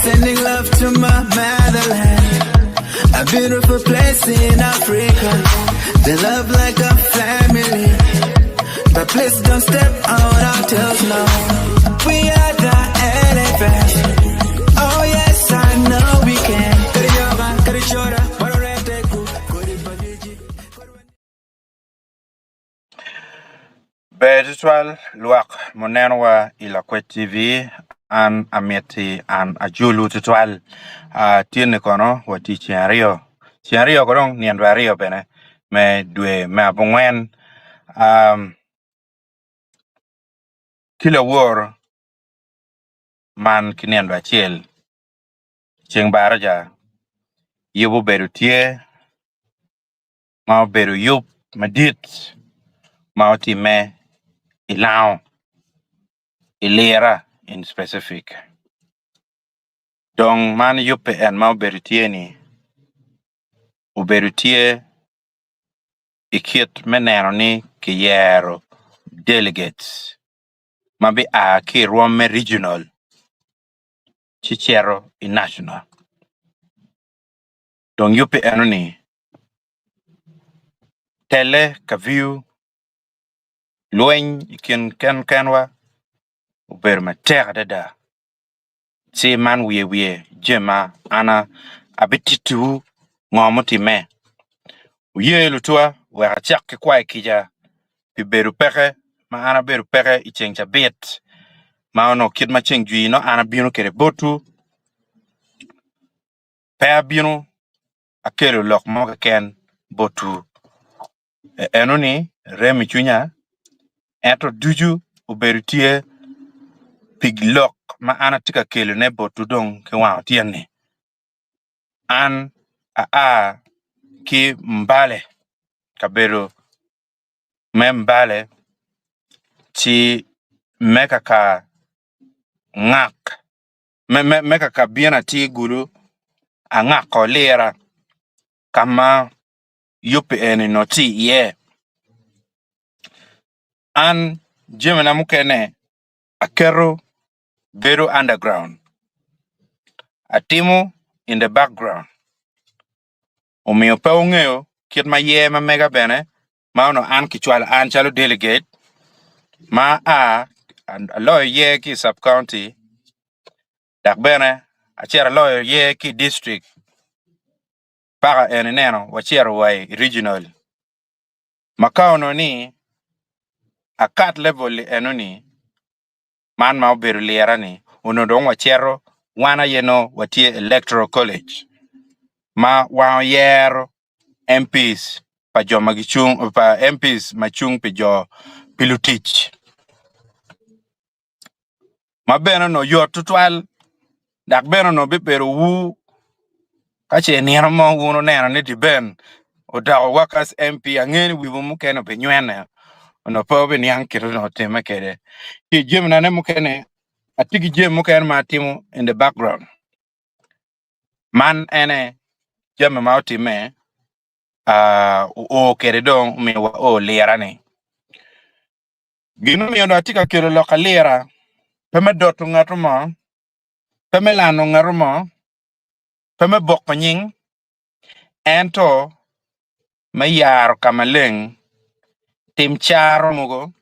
Sending love to my motherland, a beautiful place in Africa. They love like a family, but please don't step on our toes now. We are the elephants. Oh yes, I know we can. Kariyoga, karichora, waroreteku, koribagiji. Ber tutwal lwak munenowa i Lakwec TV, an amiti an ajulu tutwal. Tyeni kono watye i ceng aryo, ceng aryo kono dong nino aryo bene me dwe me abongwen ki lawor man ki nino acel ceng baraja yub obedo tye. ma obedo yub madit ma otimme i lango i lira in specific dong man yubbe en ma obedo tye-ni obedo tye i kit me neno ni kiyero delegates ma bia ki i rwom me regional ci cito i national dong yubbe enoni Telle ka viyo lweny i kin kenkenwa obedo matek adada ci man wiye wiye jami ma an abitittiwu ngo mutimme. Wuye lutuwa wek acak ki kwayo kica pi bedo peke ma an abedo peke i ceng cabit ma onongo kit ma ceng jwi nongo an abino kwede botwu pe abino akelo lok mo keken botwu. Enoni rem i cwinya, ento ducu obedo tye pi lok ma an atye ka kelone botwu dong ki wang otyeno-ni. An aa ki Mbale, kabedo me Mbale, ci me kaka ngak me kaka bino atir gulu angako lira ka ma yubbe eni onongo tye iye. An jamina mukene aketo bedo underground atimo in the background omiyo pe wungeyo kit ma yer ma mega bene ma onongo an kicwalo an calo delegate ma aa aloyo yer ki i sub county dok bene acito aloyo yer ki i district paka en ineno wacito wa i regional ma ka onongo ni akat level enoni man ma obedo lira-ni onongo dong wacito wan aye nongo watye electoral college ma wan oyero MPs pa jo ma gicung pa MPs ma cung pi jo pi lutic ma bene onongo yot tutwal dok bene onongo bibedo wu ka ce nino mo wun wuneno ni Deben odoko workers MP ange ni wiwu mukene obinywene onongo pe wubiniang kit onongo timme kwede ki jamine mukene atye ki jami mukene ma atimo in the background Man ene jami ma otimme oo kwede dong omiyo wao lira-ni. Gin mumiyo dong atye ka kelo lok alira pe me doto ngat mo, pe me lano ngat mo, pe me boko nying, ento me yaro ka maleng tim caro mogo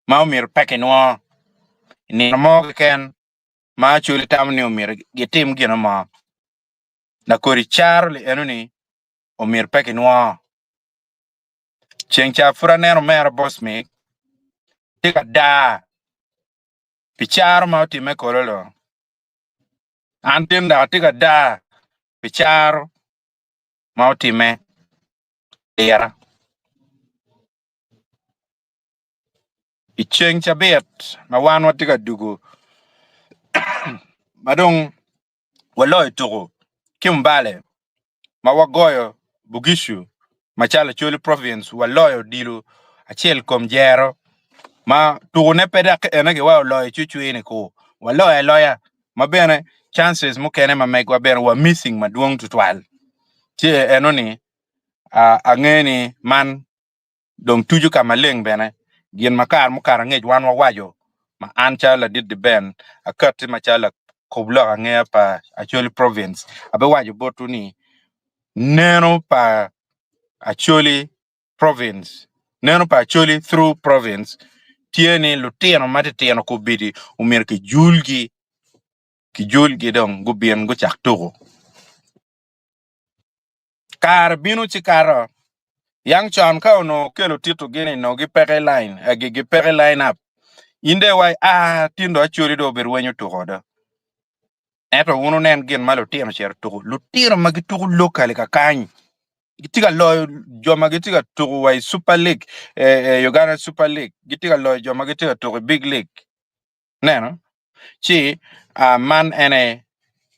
ma omyero pe kinwo i nino mo keken. ma Acholi tamo ni omyero gitim gin mo. Lakodi caro li eno-ni omyero pe kinwo. Ceng ca pud aneno omera Bosmic tye ka daa pi caro ma otimme Kololo. An tin dok atye ka daa pi caro ma otimme Lira. I ceng cabit ma wan watye ka dugo ma dong waloyo tuko ki Mbale ma wagoyo Bugicu macalo Acholi Province waloyo odilo acel kom jero ma tukone pe dok ene giwa oloyo cwicwi-ni ku waloyo aloya ma bene chances mukene ma megwa bene wa missing madwong tutwal ci enoni ange ni man. Dong tuco ka maleng bene gin ma kare mukato angec wan wawaco ma an calo ladit Deben akatti macalo lakub lok angeya pa Acholi Province abiwaco botwu ni neno pa Acholi Province neno pa Acholi through Province tye ni lutino matitino kubidi omyero kijulgi kijulgi dong gubin gucak tuko. Kare bino ci kato. Yang con ka onongo okelo tito gini onongo gipeke line, eh, gipeke line up. In dong iwaci, ah, tin dong Acholi dong obirwenyo tuko do. Ento wun wunen gin ma lutino ocito tuko. Lutino ma gituko locally kakany gitye ka loyo jo ma gitye ka tuko wa i Super League, eh, eh, Uganda Super League, gitye ka loyo jo ma gitye ka tuko i Big League. Neno? Ci ah, man ene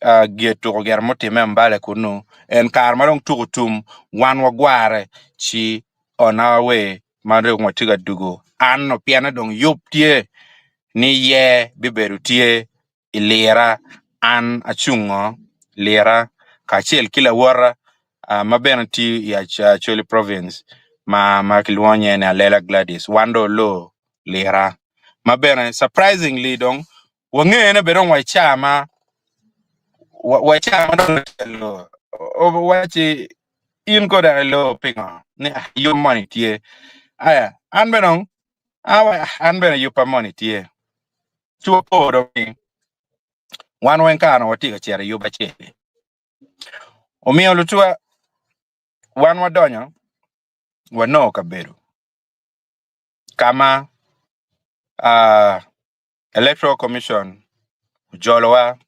ah, gye tuko gire mutimme Mbale kunnu. En kare ma dong tuko tum, wan wagware ci on our way ma dong watye ka dugo. An no pienne dong yub tye ni yer bibedo tye i lira an acungo lira kacel ki lawota ma bene tiyo i Acholi Province ma ma kilwongo nyinge ni Alela Gladys wan dong olor lira ma bene surprisingly dong wangene bene dong wa i caa ma wa i caa ma dong otelo owaci in ko dok ilor pingo ni ah yub moni tye aya an bene dong an bene yubba moni tye ci wapo dong ni wan weng kare watye ka cito i yub acel-li. Omiyo lutuwa wan wadonyo wanongo kabedo ka ma Electoral Commission ojolowa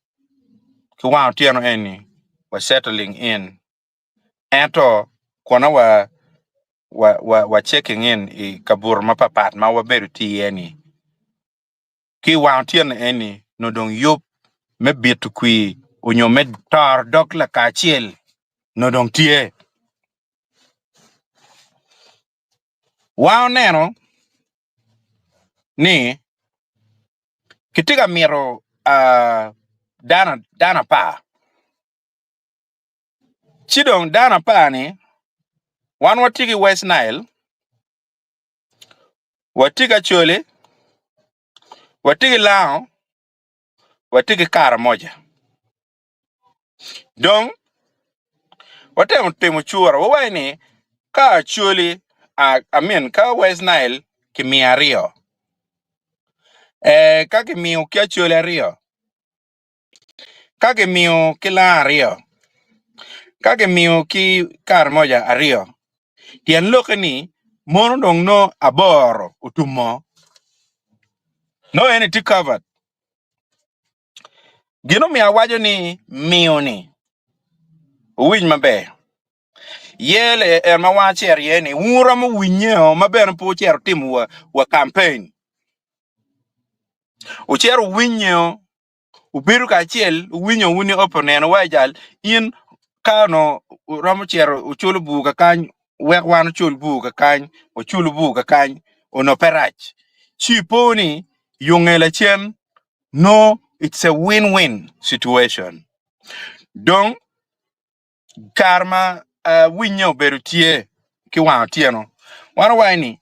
ki wang otyeno eni wa settling in ento kono wa wa checking in i kabuto mapapat ma wabedo tye iye-ni. Ki i wang otyeno eni nongo dong yub me bito kwir onyo me toro dog lakacel nongo dong tye. Wan oneno ni kitye ka mito dano apar ci dong dano apar-ni wan watye ki West Nile Watye ki Acholi, watye ki Lango, watye ki Karamoja. Dong watemo timo cura wawaco ni ka Acholi I mean ka West Nile kimiyo aryo, ee ka kimiyo ki Acholi aryo, ka kimiyo ki Lango aryo, ka kimiyo ki Karamoja aryo, Tyen lokke ni mono dong nongo aboro otumo nongo en itye covered. Gin omiyo awaco ni miyo ni wuwiny maber. Ye en ma wan acito iye ni wun wuromo winyeo ma bene pe wucito wutimo wa, wa campaign. Wucito wuwinyeo Wubedo kacel, wuwinyo wun ni Oprah oneno wa i jal, in ka onongo wuromo cito wuculo bur kakany, wek wan ocul bur kakany, waculo bur kakany, onongo pe rac. Ci ipo ni yo nge lacen, no it's a win-win situation. Dong kare ma winye obedo tye ki wang otyeno, wan owaco ni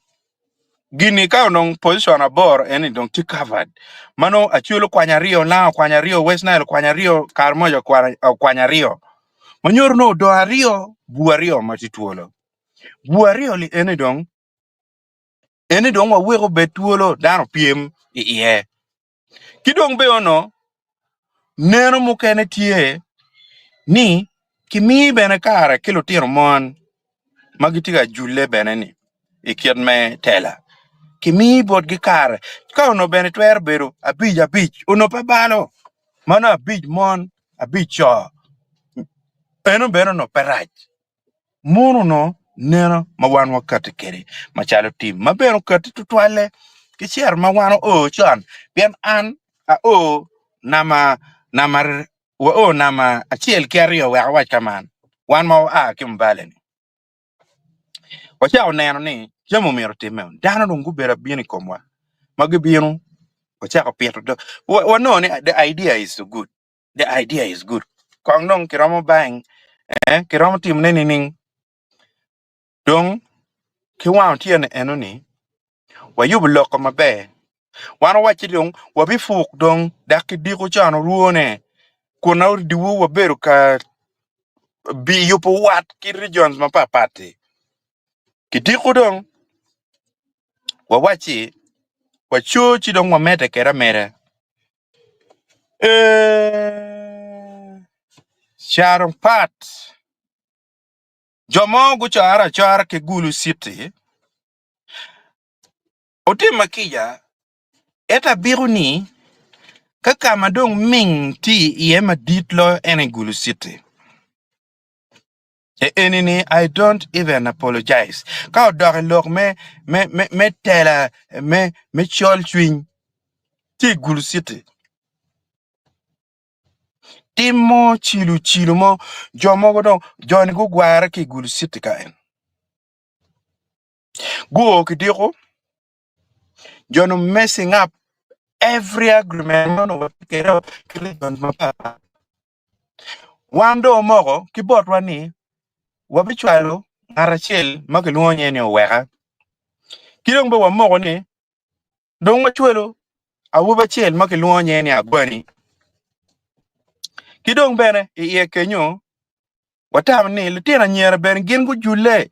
gini ka onongo position aboro eni dong tye covered ma nongo Acholi okwanyo aryo, Lango okwanyo aryo, West Nile okwanyo aryo, Karamoja okwanyo aryo ma nyuto nongo odong aryo bur aryo ma tye twolo. Bur aryo li eni dong eni dong waweko obed twolo dano opyem iye. Ki dong bene onongo neno mukene tye ni kimi bene kare ki lutino mon ma gitye ka julle bene-ni i kit me tela. Kimi botgi kare ka onongo bene twero bedo abic abic onongo pe balo mano abic mon abic co eno bene onongo pe rac. Mono onongo neno ma wan wakatti kwede macalo tim ma bene okatti tutwalle ki cito ma wan oo con pien an ao namba namba wao namba acel ki aryo wek awac kaman wan ma waa ki Mbale-ni wacako neno ni jami omyero otimme dano dong gubedo abino i komwa ma gibino wacako pito dog wanongo ni the idea is good. The idea is good. Kong dong kiromo buying, eh, kiromo timone nining? Dong, Ki wang otyeno eno-ni, wayubo loko maber. Wan owacci dong wabipuk dong dok ki diko con orwone kun odiwu wabedo ka biyubo wat ki regions mapatpat-ti. Kidiko dong wawacci waco ci dong wamedde kwede ameda. Ee, caro pat. Jo mo gucore acora ki Gulu City otimma kica ento abiko ni ka ka ma dong ming tye iye madit loyo en i Gulu City. E eni ni I don't even apologize ka odok i lok me me me me tela me me col cwiny tye i Gulu City. Tim mo cilo cilo mo jo mogo dong joni gugware ki i Gulu City ka en. Guo ki diko jo-nu messing up every agreement ma onongo watye kwede ki regions mapatpat. Wan dong omoko ki botwa ni wabicwalo ngat acel ma kilwongo nyinge ni Oweka ki dong bene wamoko ni dong wacwalo awobi acel ma kilwongo nyinge ni Agwani ki dong bene i iye kenyo Watamo ni litino anyira bene gin gujulle,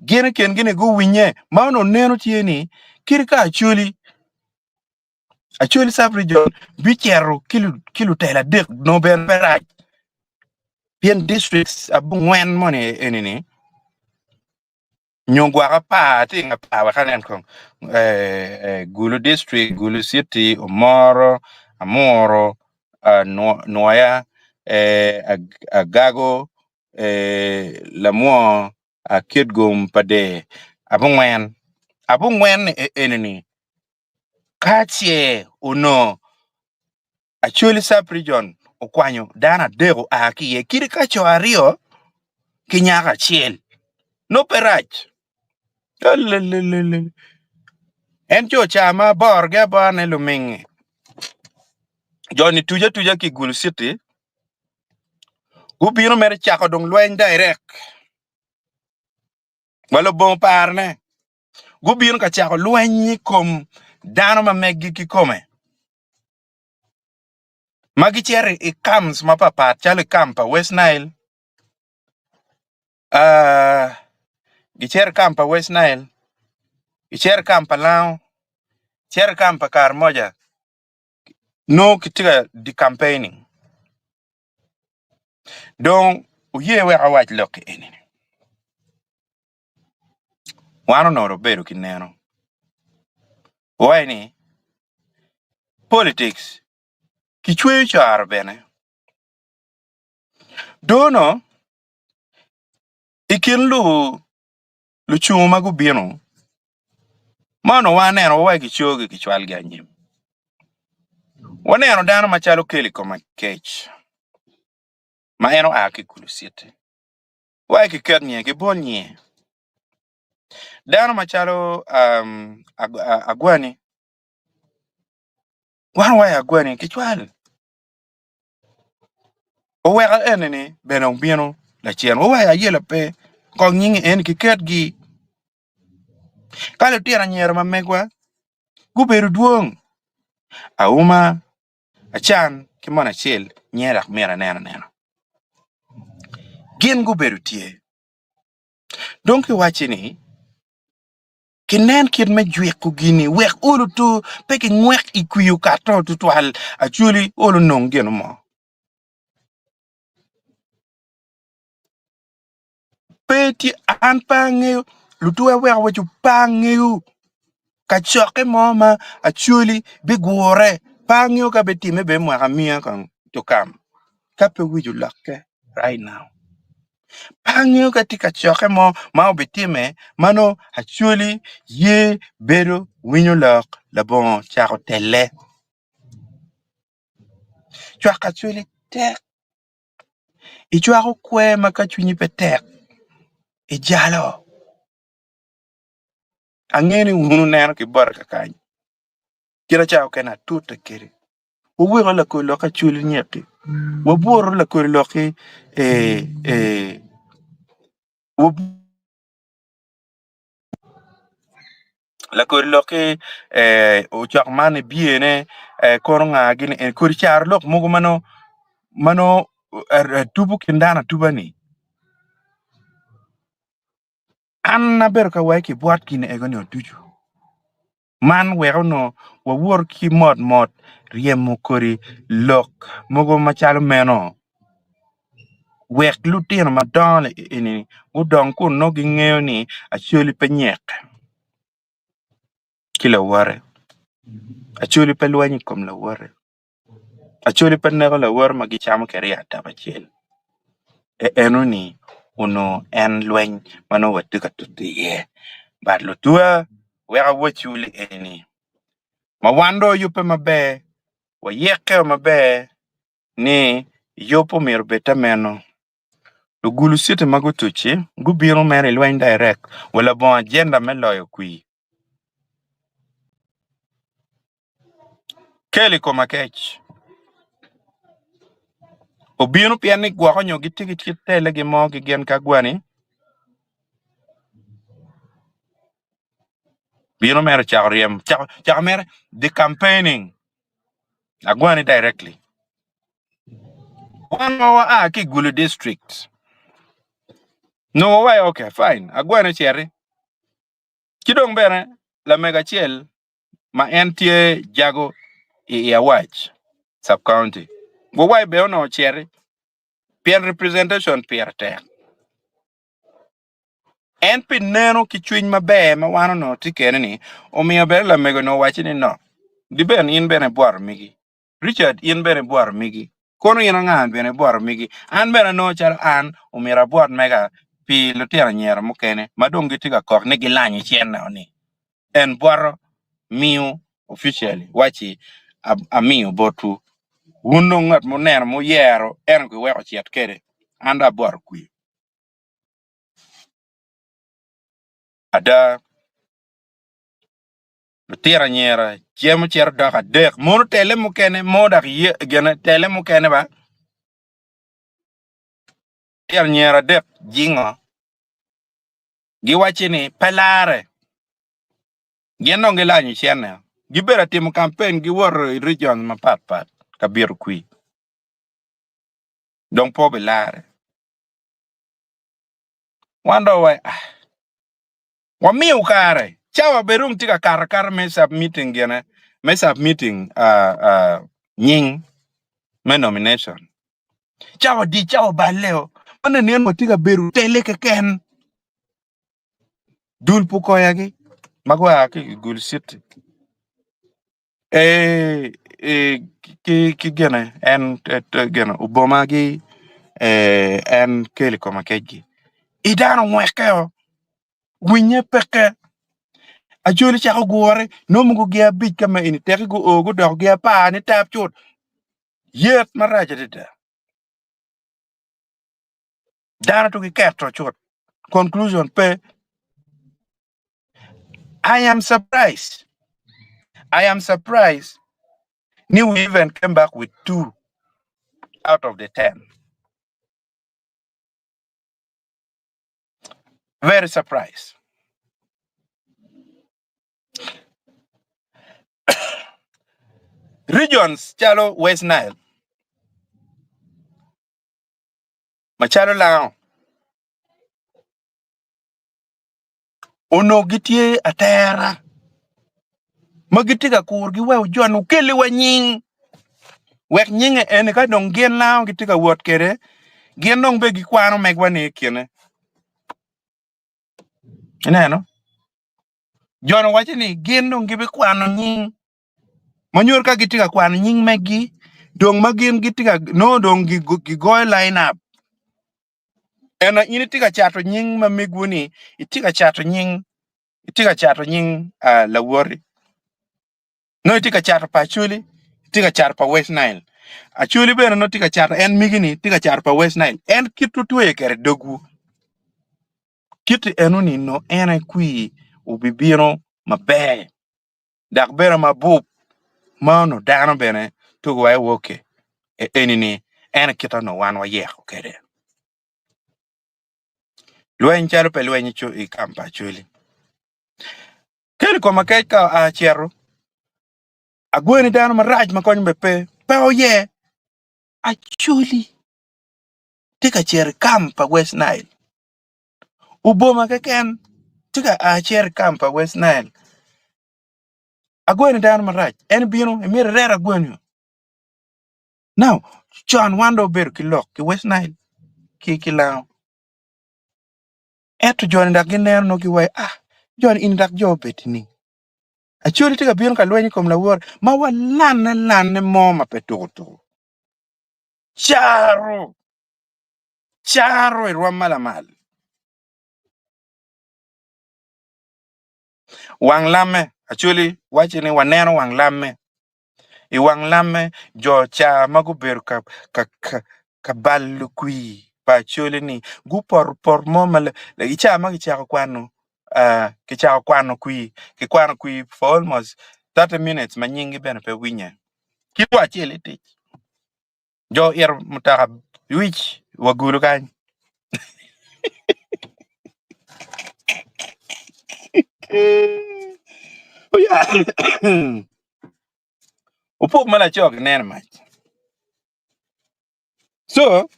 gin i kingi-ni guwinye ma onongo neno tye ni kadi ka Acholi, Acholi sub-region bicito ki lutela adek nongo bene pe rac pien districts abongwen moni eni-ni nyo gwok apar tye i apar wek anen kong Gulu district, Gulu city, Omoro, Amuru, Nwoya, Agago, Lamwo, Kitgum pa Der abongwen abongwen eni-ni ka ce onongo Acholi sub region okwanyo dano adek oa ki iye kadi ka co aryo ki nyako acel nongo pe rac Alelelele. En co ca ma aborogi abora ni lumingi jo-ni tuc atuca ki i Gulu City gubino mere cako dong lweny direct wa lubongo parone gubino ka cako lweny i kom dano ma meggi kikome. Ma gicito i camps mapatpat calo i camp pa West Nile, gicito i camp pa West Nile, gicito i camp pa Lango, gicito i camp pa Karamoja nongo gitye ka decampaigning dong wuye wek awac lok eni-ni. Wan onongo wabedo ki neno waci ni politics kicweyo caro bene dono i kin lucungu ma gubino ma onongo waneno wa kicogi kicwalgi anyim waneno dano macalo Kelly Komakech ma en oa ki i Gulu City. Wa kiket nye kibol nye. Dano macalo um, agwani wan wa i agwani kicwal oweko eni-ni bene obino lacen wa i ayela pe kong nyinge eni kiketgi ka lutino anyira ma megwa gubedo dwong auma Acan ki mon acel nyinge dok myero anen anena. Gin gubedo tye. Dong kiwacci ni, Kinen kit me jwiko gini wek olo to pe kingwek i kwir okato tutwal, Acholi olo nong gin mo. Pe tye, an pe angeyo, lutuwa weko waco pe angeyo kacokke mo ma Acholi bigure, pe angeyo ka bitimme bene mwaka miya kong to come ka pe wic olokke right now. Pe angeyo ka tye kacokke mo ma obitimme ma nongo Acholi ye bedo winyo lok labongo cako telle. Cwako Acholi tek. Icwako kwer ma ka cwinyi pe tek, ijalo. Angeyo ni wun wuneno ki bota kakany, kit acalo okene atute kwede. Wuweko lakodi lok acwali nyek-ki, wabworo lakodi lok-ki. Lakodi lok-ki ocok man ibiyene kono nga gini eni kodi caro lok mogo ma nongo tubo kin dano atuba-ni. An abedo ka wai ki bwot gin ego-ni ducu man wek onongo wawot ki mot mot ryemo kodi lok mogo macalo meno wek lutino madongo eni gudong kun nongo gingeyo ni Acholi pe nyek ki lawote, Acholi pe lwenyo i kom lawote, Acholi pe neko lawote ma gicamo kwede i atabo acel. Enoni onongo en lweny ma nongo watye ka tuto iye but lutuwa wek awacciwu li eni ma wan dong wayubbe maber wayeke maber ni yub omyero obed te meno. Lugulu citi ma gutucci gubino mere i lweny direct wa labongo agenda me loyo kwir. Kel i kom akec obino pien ni gwoko nyo gitye ki kit telegi mo ki gin ki agwani bino mere ocako ryem cako mere the campaigning Agwani directly. Wan ma waa ki i Gulu district nongo wawaco okay fine Agwani ociti ki dong bene lamego acel ma en tye jago i Awac sub county wawaco bene onongo ociti pien representation pire tek. En pi neno ki cwiny maber ma wan onongo tye kwede-ni, omiyo bene lamego-ni owacce ni, No, di-ben in bene ibwoto megi. Richard, in bene ibwoto megi. Kono in anga bene ibwoto megi? An bene anongo calo an omyero abwot mega pi lutino anyira mukene ma dong gitye ka kok ni gilanyo cenneo-ni. En bwoto miyo officially wacci, Amiyo botwu. Wun dong ngat muneno muyero ento giweko ocit kwede, an dong abwoto kwi. Ada, lutino anyira cemo cito dok adek mono tele mukene mo dok ye gine tele mukene ba lutino anyira adek jingo giwacci ni pe larre gin dong gilanyo cene gibedo atimo kampen giwoto i region mapat pat ka bito kwir dong pe obilarre. Wan dong wa ah, wamiyo kare cawa bene dong tye ka kato akata me submitting gine me submitting uh, uh, nying me nomination cawa di cawa balle-o ma nen watye ka bedo tele keken dul pukoyagi ma gua ki i Gulu City e, e, ki, ki gine en e, gine obomagi e, en kelo i koma kecgi i dano ngwekeo winye peke Acholi cako gure nongo mogo gin abic ka ma eni teki guo gudoko gin apar ni tap cut yet marac adada dano to giketo cut conclusion pe I am surprised I am surprised ni we even came back with two out of the 10 very surprised regions calo West Nile macalo Lango Onongo gitye atera ma gitye ka kurogi wek ojone okelliwa nying wek nyinge eni ka dong gin lango gitye ka wot kwede gin dong bene gikwano megwa-ni i kine. Ineno? Jo-ni waco ni gin dong gibikwano nying ma nyuto ka gitye ka kwano nying megi dong ma gin gitye ka nongo dong gigoyo line up. Ento in itye ka cato nying ma megwu-ni, itye ka cato nying, itye ka cato nying ah, lawoti. Nongo itye ka cato pa Acholi, itye ka cato pa West Nile. Acholi bene nongo tye ka cato en migi-ni, tye ka cato pa West Nile. En kit wutweyo kwede dogwu. Kit enoni nongo en aye kwir obibino maber dok bene mabup ma onongo dano bene tugo wa iwoke eni-ni en aye kit onongo wan wayeko kwede. Lweny calo pe lweny i kamp pa Acholi. Keni koma kec ka oa cito, agweni dano marac ma konyo bene pe, pe oye. Acholi tye ka cito i kam pa West Nile. Oboma keken tye ka a cito i kam pa West Nile. Agweni dano marac, en bino, imito iret agweni. Now, con wan dong obedo ki lok ki West Nile ki ki Lango. Ento joni dok gineno nongo giwaco, ah, joni ini dok jo obed ni. Acholi tye ka bino ka lweny i kom lawote ma walanne lanne mo ma pe tuko tuko. Caro! Caro i rwom ma lamal. Wang lamme, Acholi waco ni waneno wang lamme. I wang lamme, jo ca ma gubedo ka, ka, ka, ka balo kwir pa Acholi-ni gupoto poto mo ma i ca ma kicako kwano uh, kicako kwano kwir, kikwano kwir for almost 30 minutes ma nyinggi bene pe winye. Ki wa acel i tic. Jo ito mutoka wic wa gulu kany. Opuk ma laco kineno mac. So,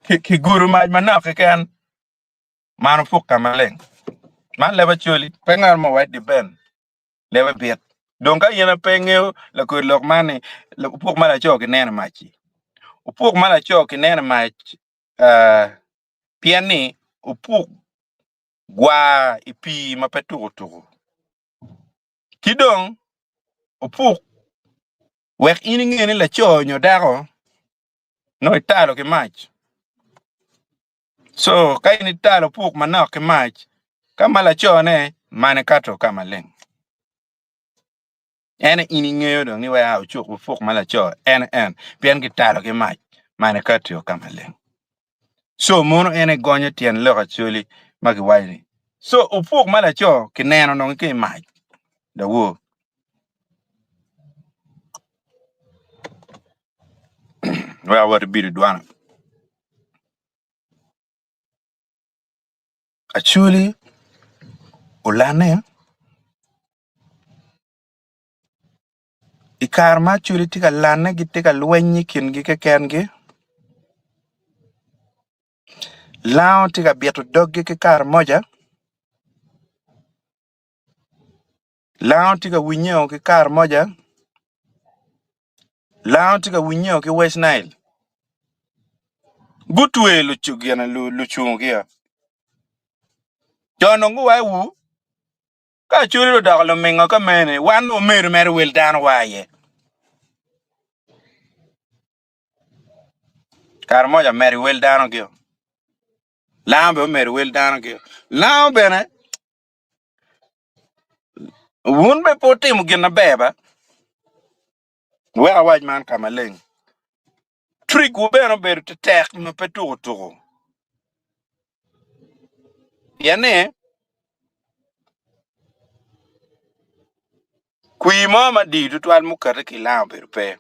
kiguru mac manok keken, man opuk ka maleng. Man leb Acholi, pe ngat mo wek depend. Lebe bit. Dong ka in pe ingeyo lakodi lok man ni opuk ma laco kineno mac-ci. Opuk ma laco kineno mac pien ni opuk gwar i pii ma pe tuko tuko. Ki dong opuk wek in inge ni laco nyo dako nongo italo ki mac. So ka in italo opuk manok ki mac, ka ma lacone mane kato ka maleng. En in ingeyo dong ni wek ocuk opuk ma laco en en pien kitalo ki mac mane kato ka maleng. So mono en egonyo tyen lok acholi ma kiwaco ni so opuk ma laco kineno dong ki i mac lawor. Wek awot ibido dwana. Acholi olanne i kare ma acholi tye ka lanne gitye ka lweny i kingi kekengi lango tye ka bito doggi ki karamoja lango tye ka winyeo ki karamoja lango tye ka winyeo ki West Nile gutwe lucungi-o jo dong guwaco wu Ka Acholi odoko lumingo ka mene, wan omedo mere wel dano wa aye. Kare moja medo wel dano gio. Lango bene omedo wel dano gio. Lango bene wun be pe wutimo gin maber ba. Wek awac man ka maleng. Trick-wu bene obedo tetek ma pe tuko tuko. Pien ni, kwir mo madit tutwal mukati ki i lango obedo pe.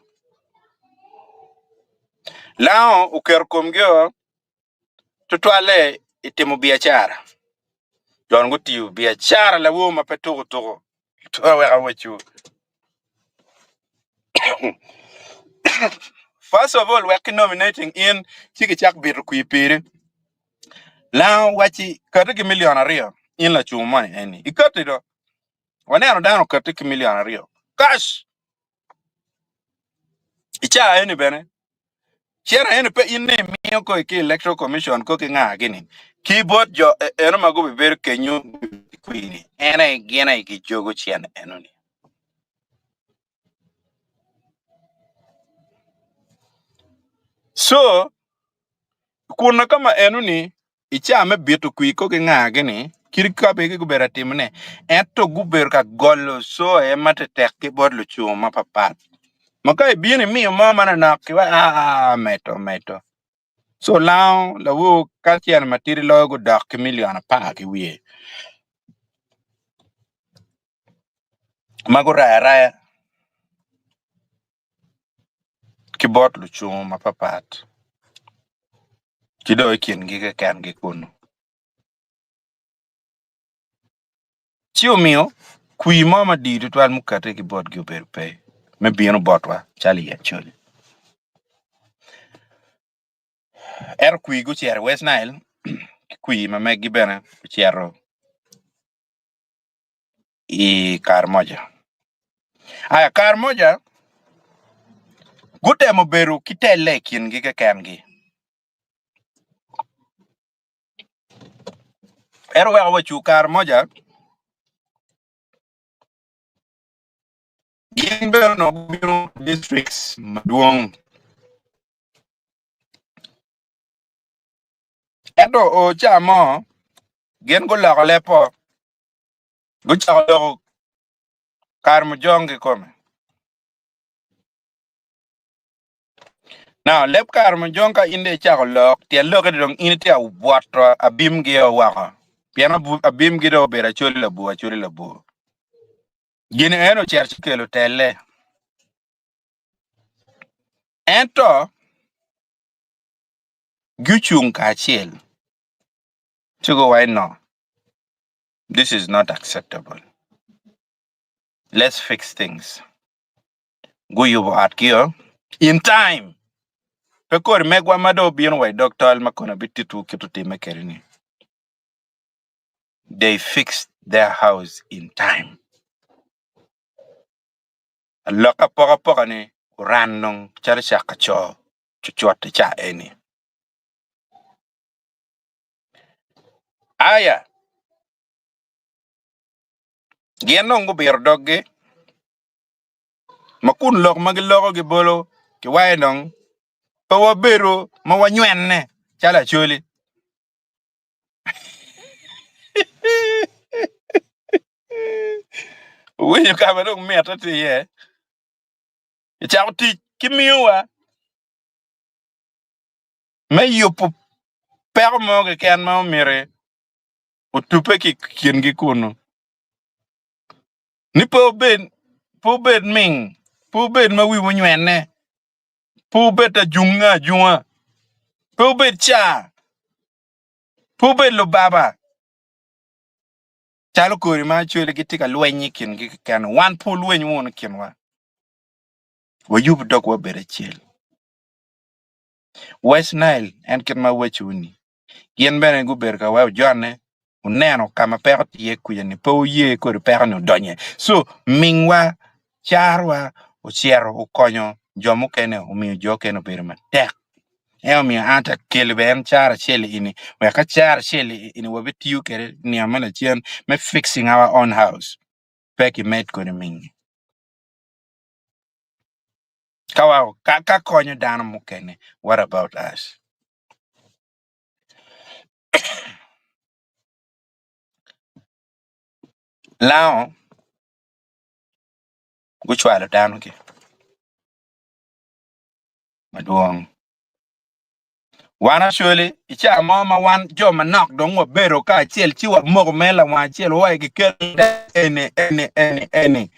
Lango oketo komgio tutwalle i timo biacara. Jon gutiyo biacara lawor ma pe tuko tuko. Wek awacwu. First of all, wek ki nominating in ci kicak bito kwir piri. Lango wacci kati ki milion aryo in lacung moni eni. Ikati do. Waneno dano okati ki milion aryo. Cash! I caa eni bene, cene eni pe in ni imiyo ko ki electoral commission ko ki nga gini. Ki bot jo eno ma gubibedo kenyo kwir-ni, en aye gin aye gijogo cene eno-ni. So, kun ka ma eno-ni, i caa me bito kwir ko ki nga gini, kit ka bene gubedo ka timone, ento gubedo ka golo co aye ma tetek ki bot lucungo mapapat. Ma ka ibino imiyo mo manonok ki wa aa meto meto. So lango lawor ka cene matidi loyo gudok ki milion apar ki wiye ma gurayo araya ki bot lucungo mapapat ki dong i kingi kekengi kunu. Ci omiyo kwir mo madit tutwal mukette ki botgi obedo pe me bino botwa calo i Acholi. Ento kwir gucito i West Nile ki kwir ma meggi bene ocito i Karamoja. Aya Karamoja gutemo bedo ki telle i kingi kekengi. Ento wek awacu Karamoja gin bene onongo gubino districts madwong. Ento o ca mo gin guloko lepo gucako loko Karamojong kikome. Now leb Karamojong ka in dong icako lok tyen lokke ni dong in itye ka bwoto abimgi o woko pien abimgi dong obedo acholi labwor acholi labwor. Gin eno ocito ci okelo telle. Ento gucung kacel ci guwaco ni no, this is not acceptable, let's fix things. Guyubo otgio in time. Pe kodi megwa ma dong obino wa i dog tol ma kono abititwu kit otimme kwede-ni. They fixed their house in time. Alok apokapoka-ni oran dong calo cak ka co cucut i ca eni. Aya, gin dong gubito doggi ma kun lok ma giloko gibolo ki waye dong pe wabedo ma wanywenne calo acholi. Wuwinyo ka ma dong mitte tye iye? Icako tic ki miyowa me yubo peko mo keken ma omyero otubbe ki i kingi kunnu. Ni pe wubed, pe wubed ming, pe wubed ma wiwu onywene, pe wubed ajunga ajunga, pe wubed car, pe wubed lubaba. Calo kodi ma acwele gitye ka lweny i kingi keken, wan pe wulweny wunu i kinwa. Wayub dogwa obed acel. West Nile en kit ma awacowu-ni, gin bene gubedo ka weko jone wuneno ka ma peko tye iye kuca-ni, pe wuye kodi peko-ni odonye. Co mingwa, carwa ocito okonyo jo mukene, omiyo jo okene obedo matek. En omiyo an atye ka kelo bene en caro acel eni wek ka caro acel eni wabitiyo kwede nino me lacen me fixing our own house pe kimed kodi mingi. Ka wa ka, ka konyo dano mukene what about us? Lango gucwalo danogi madwong. Wan Acholi i caa mo ma wan jo manok dong wabedo kacel ci wamoko me lawang acel wa gikel eni eni eni eni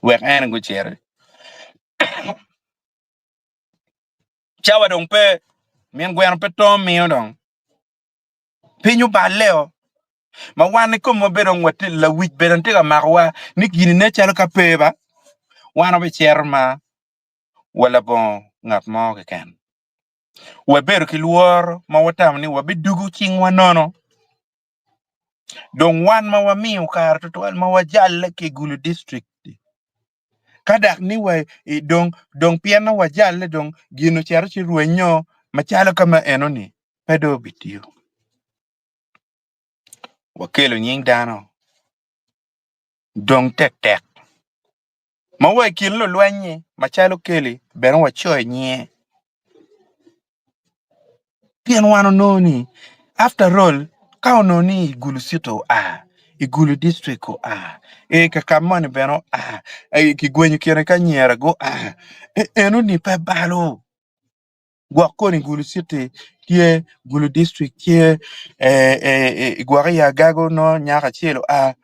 wek en guciti. Cawa dong pe, min gweno pe to miyo dong piny oballe-o ma wan i komwa bene dong watye lawic bene tye ka makowa ni gini nen calo ka pe ba wan wabicito ma wa labongo ngat mo keken. Wabedo ki lworo ma watamo ni wabidugo cingwa nono. Dong wan ma wamiyo kare tutwal ma wajalle ki i Gulu district ka dok ni wa i dong dong pien ni wajalle dong gin ocito ci rwenyo macalo ka ma enoni pe dong obitiyo. Wakelo nying dano dong tektek ma wa i kin lulweny-nyi macalo Kelly bene wacoyo nyinge. Pien wan onongo ni after all ka onongo ni i Gulu City oa, i Gulu District oa, e kaka moni bene oa, e kigwenyo kine ki anyira gua, e enoni pe balo. Gwok koni Gulu City tye, Gulu District tye, e, e, e, gwok i Agago nongo nyako acel oa,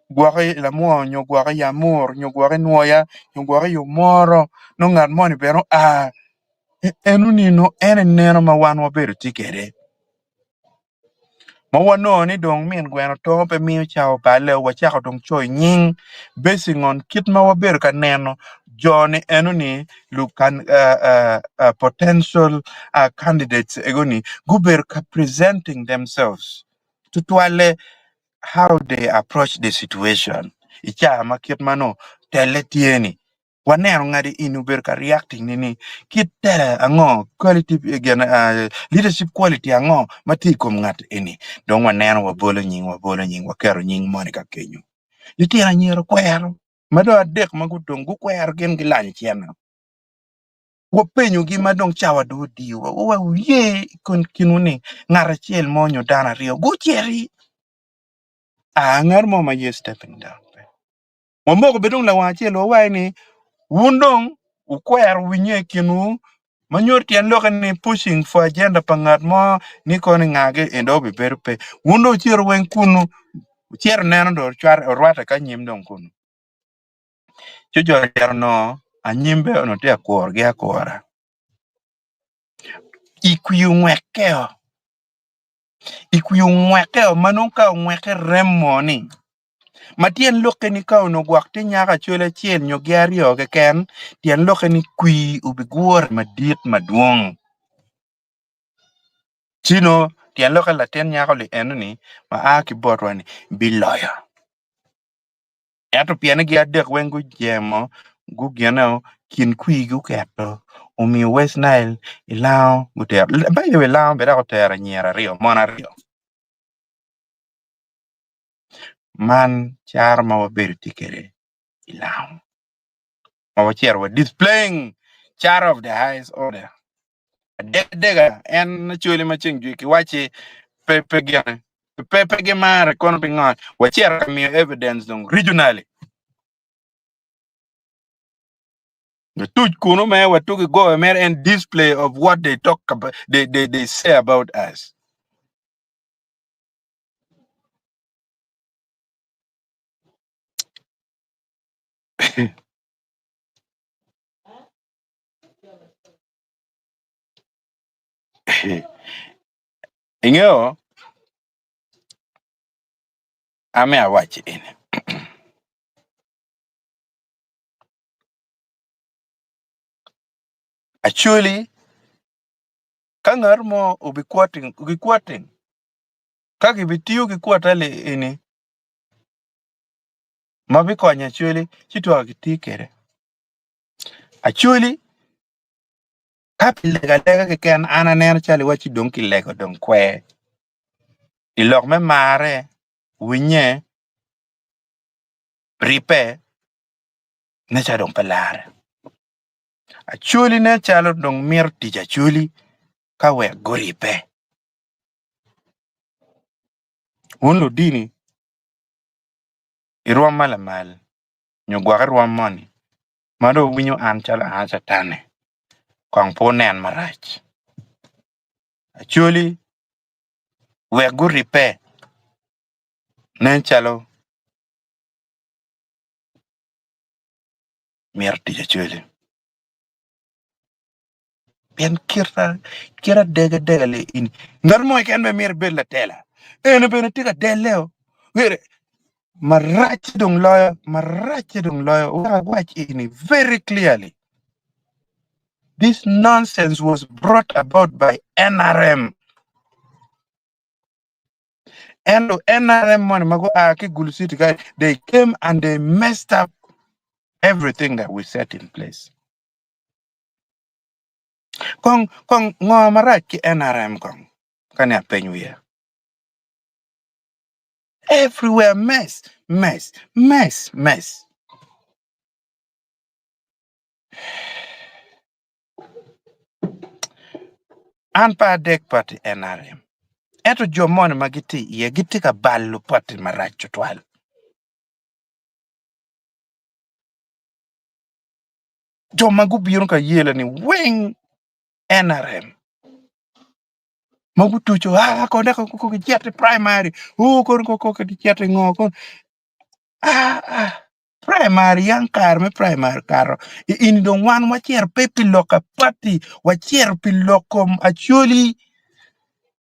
gwok i Lamwor nyo gwok i Amur nyo gwok i Nwoya nyo gwok i Omoro nongo ngat moni bene oa. Enoni nongo en aye neno ma wan wabedo tye kwede. Ma wanongo ni dong min gweno tongo pe miyo cawa oballe wacako dong coyo nying basing on kit ma wabedo ka neno jo ni eno ni lukan potential candidates ego ni gubedo ka presenting themselves tutwalle how they approach the situation i caa ma kit ma nongo telle tye ni. Waneno ngati eni obedo ka reacting ni ni kit tela ango quality gin leadership quality ango ma tye i kom ngat eni dong waneno wabolo nying wabolo nying waketo nying moni ka kenyo litino anyira okwero ma dong adek ma gudong gukwero gin gilanyo cene wapenyogi ma dong cawa dong odiyowa wa wuye i kinwu ni ngat acel mo nyo dano aryo guciti aa ngat mo ma ye stepping down pe. Wamoko bene dong lawang acel wawaco ni, Wun dong wukwero winye i kinwu, ma nyuto tyen lokke ni pushing for agenda pa ngat mo ni kono ngagi en dong obibedo pe. Wun dong wucito weng kunnu, wucito neno dong orwatte ki anyim dong kunnu. Ci jo ocito onongo anyim bene onongo tye ka kurogi akura. I kwir ongwekkeo, i kwir ongwekkeo ma nongo ka ongwekke remo ni Ma tyen lokke ni ka onongo gwok tye nyako acol acel nyo gi aryo keken, tyen lokke ni kwir obigure madit madwong. Ci nongo tyen lokke latin nyako-li eno-ni ma a ki botwa-ni biloyo. Ento pien ni gin adek weng gujemo, gugine kin kwir guketo, omiyo West Nile i lango gutero. By the way, lango bene dok otero anyira aryo, mon aryo. Man caro ma wabedo tye kwede i lango ma wacito wa displaying caro of the highest order adega en acoli ma ceng jwi kiwacci pe pe gine pe pe gimare kono pingo wacito ka miyo evidence dong regionally Tuc kunu me watugi goyo mere en display of what they talk about, they say about us. Ingeyo ame awaci eni Acholi ka ngat mo obi quoting Ka gibitiyo ki kwota-li eni ma bikonyo Acholi, ci twero giti kwede. Acholi ka pi lego alega keken an aneno calo iwacci dong kilego dong kwer. I lok me marre, winye, ribbe, nen calo dong pe larre. Acholi nen calo dong mito tic Acholi ka wek guribbe. Wun ludini i rwom ma lamal nyo gwok i rwom moni ma dong wuwinyo an calo an a Catan-ni, kong pe wunen marac. Acholi wek guribbe nen calo mito tic Acholi. Pien kita kit adegadega li in ngat mo keken bene myero ibed latela ene bene tye ka delle-o Were maracce dong loyo maracce dong loyo wek awac eni very clearly this nonsense was brought about by NRM ento NRM moni ma gua ki Gulu City ka they came and they messed up everything that we set in place. Kong kong ngo marac ki NRM kong ka ni apeny wiya. Everywhere mess, mess, mess, mess. An pe adek party NRM. Ento jo moni ma gitye iye gitye ka balo party marac tutwal. Jo ma gubino ka yela ni weng NRM ma gutuco ah kono dok ko gicito i primary oh kono ko ko gicito i ngo kono ah ah primary yang kare me primary okato i ini dong wan wacito pe pi lok pa party wacito pi lok kom Acholi.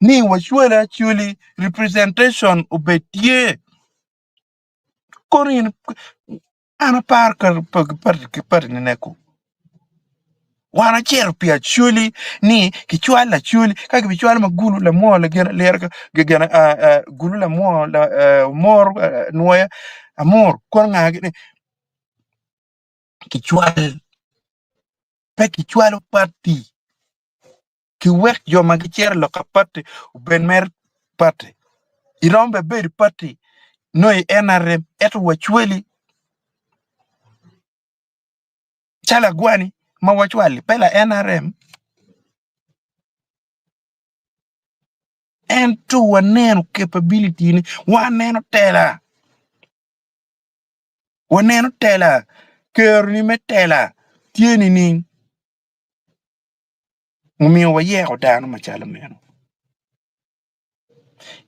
Ni wacwali acwali representation obed tye. Kono in an aparo ka party ni neko. Wan acito pi acwali ni kicwal acwali ka kibicwalo ma gulu lamwor lagin lira gin gulu lamwor mor nwoya amur kono nga gini kicwal pe kicwalo party kiwek jo ma gicito i loka party obed mere party iromo bene bedo i party nongo i NRM ento wacwali calo agwani ma wacwali pe la NRM ento waneno capability ni waneno tela waneno tela keroni me tela tye nining? Omiyo wayeko dano macalo meno.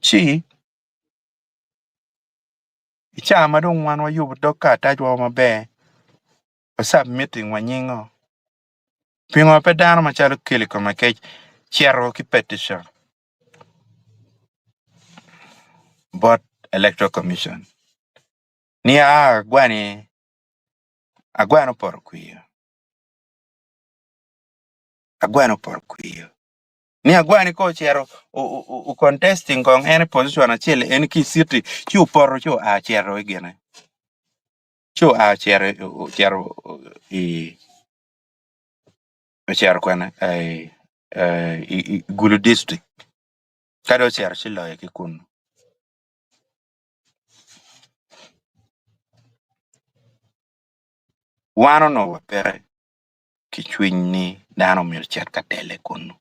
Ci i caa ma dong wan wayubo dog karatacwa maber, wa submitting wa nyingo, pingo pe dano macalo Kelly Komakec cito ki petition bot Electoral Commission ni aa agwani agwani opoto kwir. Agwani opoto kwir. Ni agwani ka ocito o contesting kong en i position acel en ki i city ci opoto ci oa cito i gine ci oa ocito ocito i ocito kwene i Gulu district ka dong ocito ci loyo ki kunu. Wan onongo wapeke ki cwiny ni dano myero ocit ka tele kunu.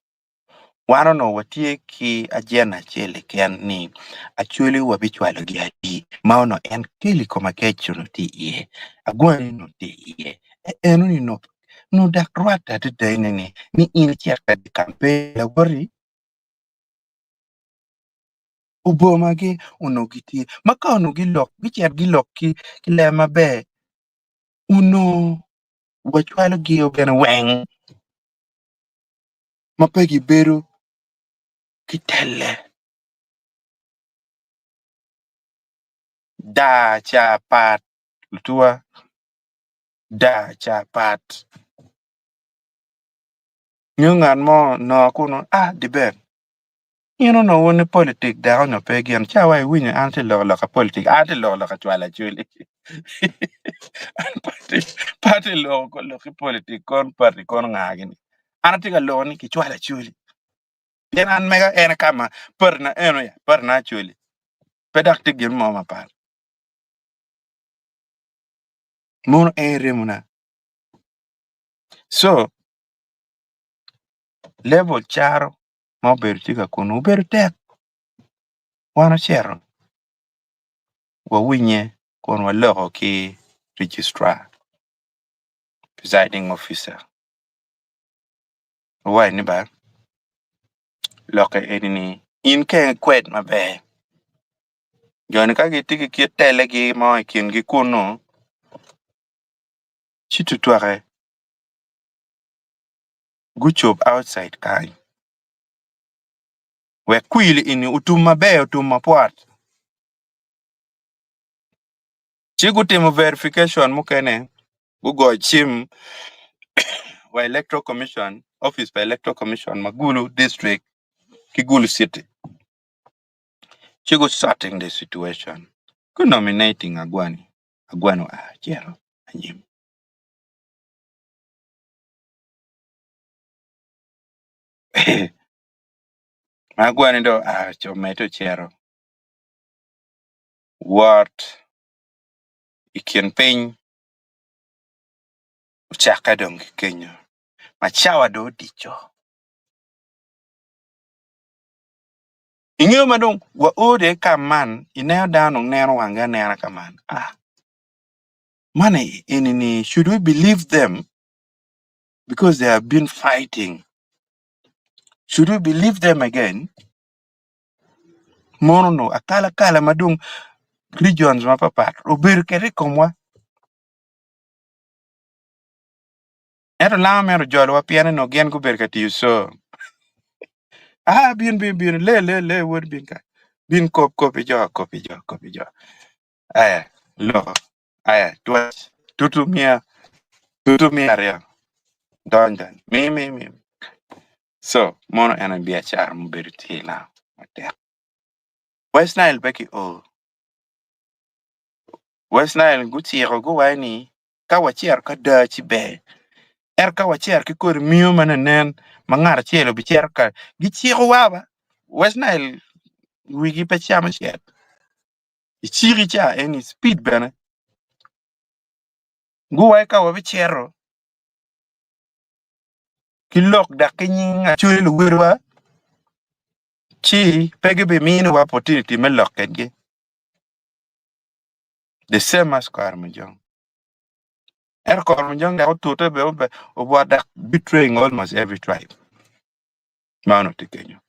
Wan onongo watye ki ajenda acel keken ni Acholi wabicwalogi adi ma onongo en keli koma kec onongo tye iye, agwani onongo tye iye, enoni onongo dok rwatte adada ene ni in icit ka dye kampen lawoti obomagi onongo gitye ma ka onongo gilok gicit gilok ki leb maber onongo wacwalogi bene weng ma pe gibedo ki telle. Daa ca pat lutuwa, daa ca pat. Nyo ngat mo onongo kunu ah diber in onongo wun i politik dako nyo pe gin ca wa iwinyo an atye loko lok pa politik an atye loko lok acwalo acwali an pe atye loko lok ki politik kono party kono nga gini an atye ka loko ni kicwalo acwali pien an mega en ka ma party na eno ya party na acwali pe dok tye gin mo mapat mono en remona so level caro ma obedo tye ka kunu obedo tek wan ocito wawinye kun waloko ki registrar presiding officer owaco ni ba lokke eni ni in kong ikwed maber jo-ni ka gitye ki kit tellegi mo i kingi kunu ci tutwake gucob outside kany wek kwil eni otum maber otum mapwot ci gutimo verification mukene gugoyo cim wa electoral commission office pa electoral commission ma Gulu district ki Gulu city ci gu sorting the situation gu nominating agwani agwani oa ocito anyim. Ma agwani dong oa omedde ocito wot i kin piny ocakke dong ki kenyo ma cawa dong odico. Ingeyo ma dong wao dong i kam man ineno dano dong neno wangi anena ka man ah man eni-ni should we believe them because they have been fighting should we believe them again mono onongo akalakala ma dong regions mapapat obedo kwede i komwa ento lango meno ojolowa pien onongo gin gubedo ka tiyo co. Ah bin bin bin le le le wod bin ka bin kop kop i jo kop i jo kop i jo aya loko aya twec tutu miya tutu miya aryo dony dony mi mi mi so mono en aye biacara mubedo tye i lango matek West Nile pe ki o West Nile guciko guwaco ni ka wacito ka da ci ber ento ka wacito ki kodi miyo ma nen ma ngat acel obicito ka gicikowa ba West Nile wigi pe camo cet iciki ca eni speed bene guwaco ka wabicito ki lok dok ki nying Acholi luwotwa ci pe gibiminiwa opportunity me lok kwedgi the same as Karamojong. Ento Karamojong dok otute bene obwot dok betraying almost every tribe ma onongo tye kenyo.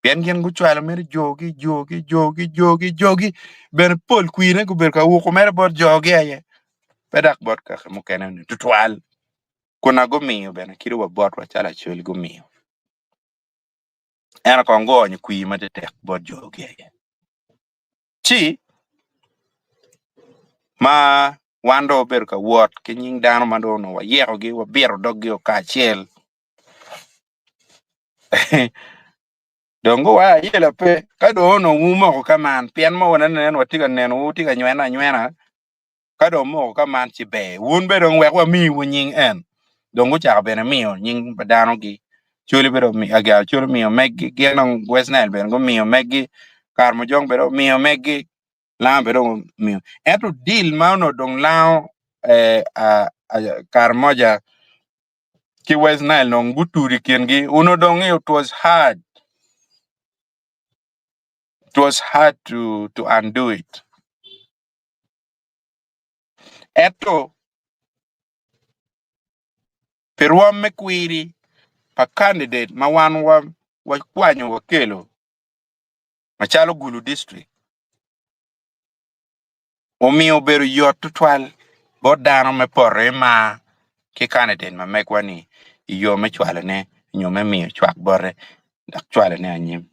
Pien gin gucwalo mere jogi jogi jogi jogi jogi bene pol kwine gubedo ka wuko mere bot jogi aye pe dok bot kaka mukene ni tutwal. Kuna gumiyo bene kadi wa botwa calo Acholi gumiyo. Ento kong guonyo kwir matetek bot jogi aye. Ci ma wan dong wabedo ka wot ki nying dano ma dong onongo wayekogi wabito doggi kacel dong guwaco ayela pe ka dong onongo wumoko ka man pien mo nen watye ka nenowu wutye ka nywene anywena ka dong omoko ka man ci ber wun bene dong wek wamiwu nying en dong gucako bene miyo nying pa danogi Coli bene omiyo agero Coli omiyo meggi gin dong West Nile bene gumiyo meggi Karamojong bene omiyo meggi Lango bene omiyo ento deal ma onongo dong Lango eh, Karamoja ki West Nile dong gutudo i kingi onongo dong it was hard it was hard to undo it Ento pi rwom me kwiri pa kandidate ma wan wakwanyo wakelo macalo Gulu District omiyo obedo yot tutwal bot dano me poto i mar ki kandidate ma megwa-ni i yo me cwalone nyo me miyo cwak bote dok cwalone anyim.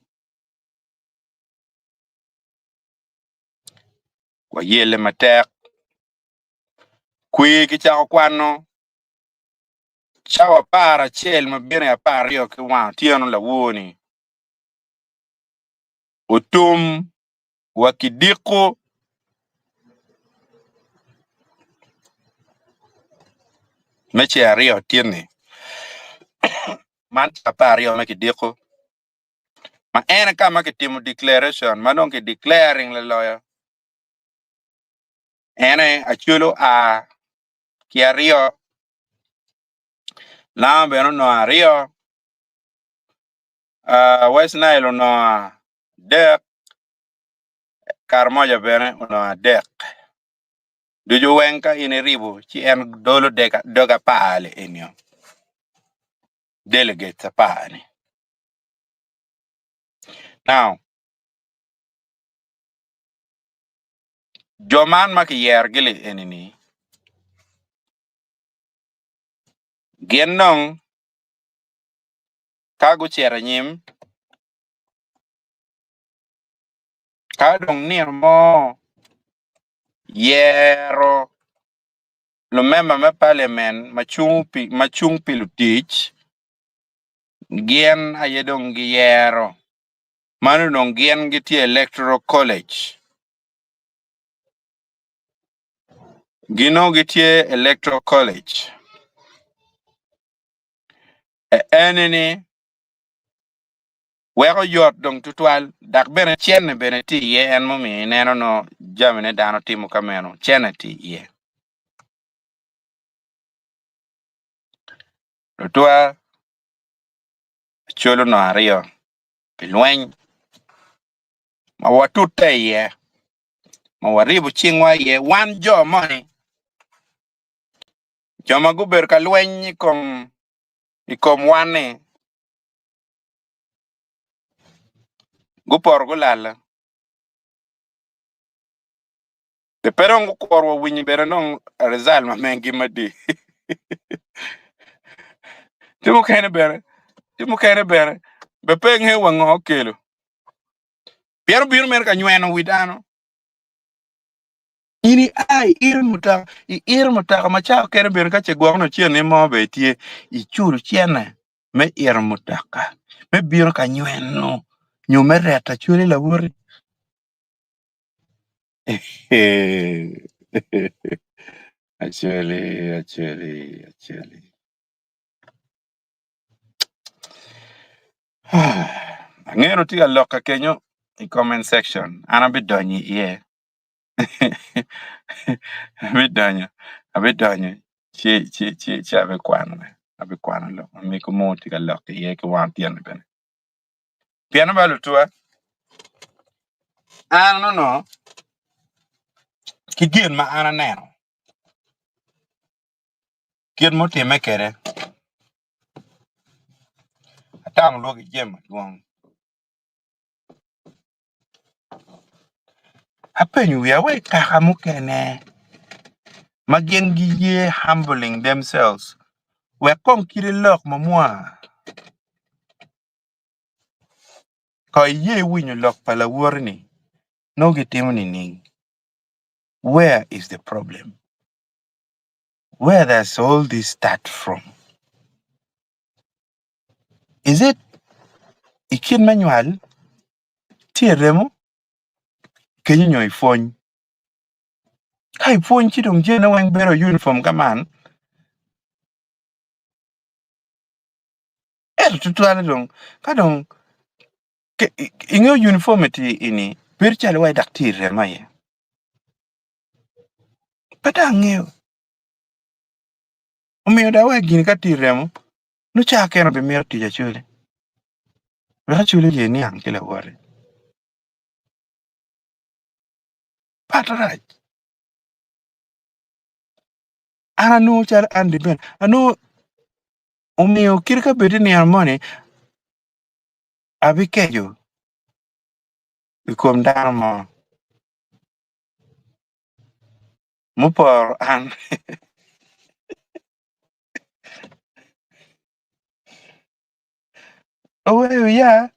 Wayelle matek. Kwir kicako kwano cawa 11 ma bino i 12 ki wang otyeno lawor-ni otum wa kidiko me ceng aryo tin-ni. Man cawa 12 me kidiko. Ma en aye ka ma kitimo declaration ma dong ki declaring laloyo en aye Acholi oa ki aryo, Lango bene onongo aryo, West Nile onongo adek, Karamoja bene onongo adek. Ducu weng ka in iribo ci en dolo dog apar-li enio, delegates apar-ni. Now, jo man ma kiyerogi-li eni-ni, gin dong ka gucito anyim, ka dong nino mo yero lumemba me paliamen ma cung pi lutic Gin aye dong giyero. Mano dong gin gitye Electoral College. Gin gitye Electoral College. Eni-ni weko yot dong tutwal dok bene cene bene tye iye en mumiyo ineno nongo jamine dano timo ka meno cene tye iye. Lutwa col onongo aryo pi lweny ma watute iye ma waribo cingwa iye wan jo moni jo ma gubedo ka lweny i kom wan-ni gupoto gulalo pe dong gukuro wa winyo bene dong result ma megi madi ci mukene bene ci mukene bene. Be pe ingeyo wa ngo okelo. Pien obino mere ka nyweno wi dano. In ia iiro mutoka, iiro mutoka ma cawa kene bene ka ce gwok nongo cen ni mo bene tye, iculo cene me ito mutoka me bino ka nyweno nyo me reto acwali lawoti. Acwali, acwali, acwali. Angeyo ni wutye ka lok kenyo i comment section, an abidonyo iye. Abidonyo, abidonyo ci ci ci ci abikwanone, abikwano lok ma mego mo tye ka lok iye ki wang otyeno bene. Pien ba lutuwa, an onongo ki gin ma an aneno, kit mutimme kwede, atamo lwaki jami madwong. Apenyo wiya wa i kaka mukene ma gin giye humbling themselves wek kong kite lok mamwa ko iye winyo lok pa lawoti-ni nongo gitimo nining? Where is the problem? Where does all this start from? Is it i kit me nywal, tye i remo, kenyo nyo i pwony? Ka i pwony ci dong jami weng bedo uniform ka man, ento tutwale dong ka dong ingeyo uniformity eni bedo calo wai dok tye i remo aye. Pe dong angeyo. Omiyo dong awek gini ka tye i remo, nongo ca kene obimito tic acwali wek acwali oye niang ki lawote. Pat rac. An anongo calo Andy bene anongo omiyo kit ka bed i nino moni abikeco i kom dano mo muporo an. Oweyo ya,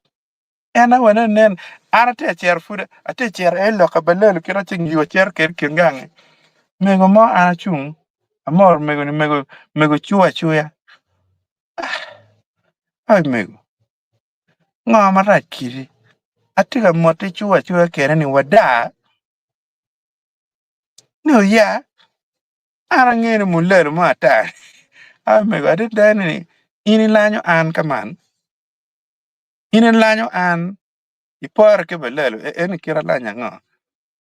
en awene nen, an atye ka cito pud atye ka cito i loka balelo kit aceng yo acito kwede i kin gangi, mego mo an acung amoro mego ni mego mego cuyo acuya, ai mego ngo marac kiti atye ka moti cuyo acuya kene ni wada ni oya. An angeyo ni mulalo mo ata a mego adada ni in ilanyo an ka man in ilanyo an ipore ki balalo eni kit alanya ango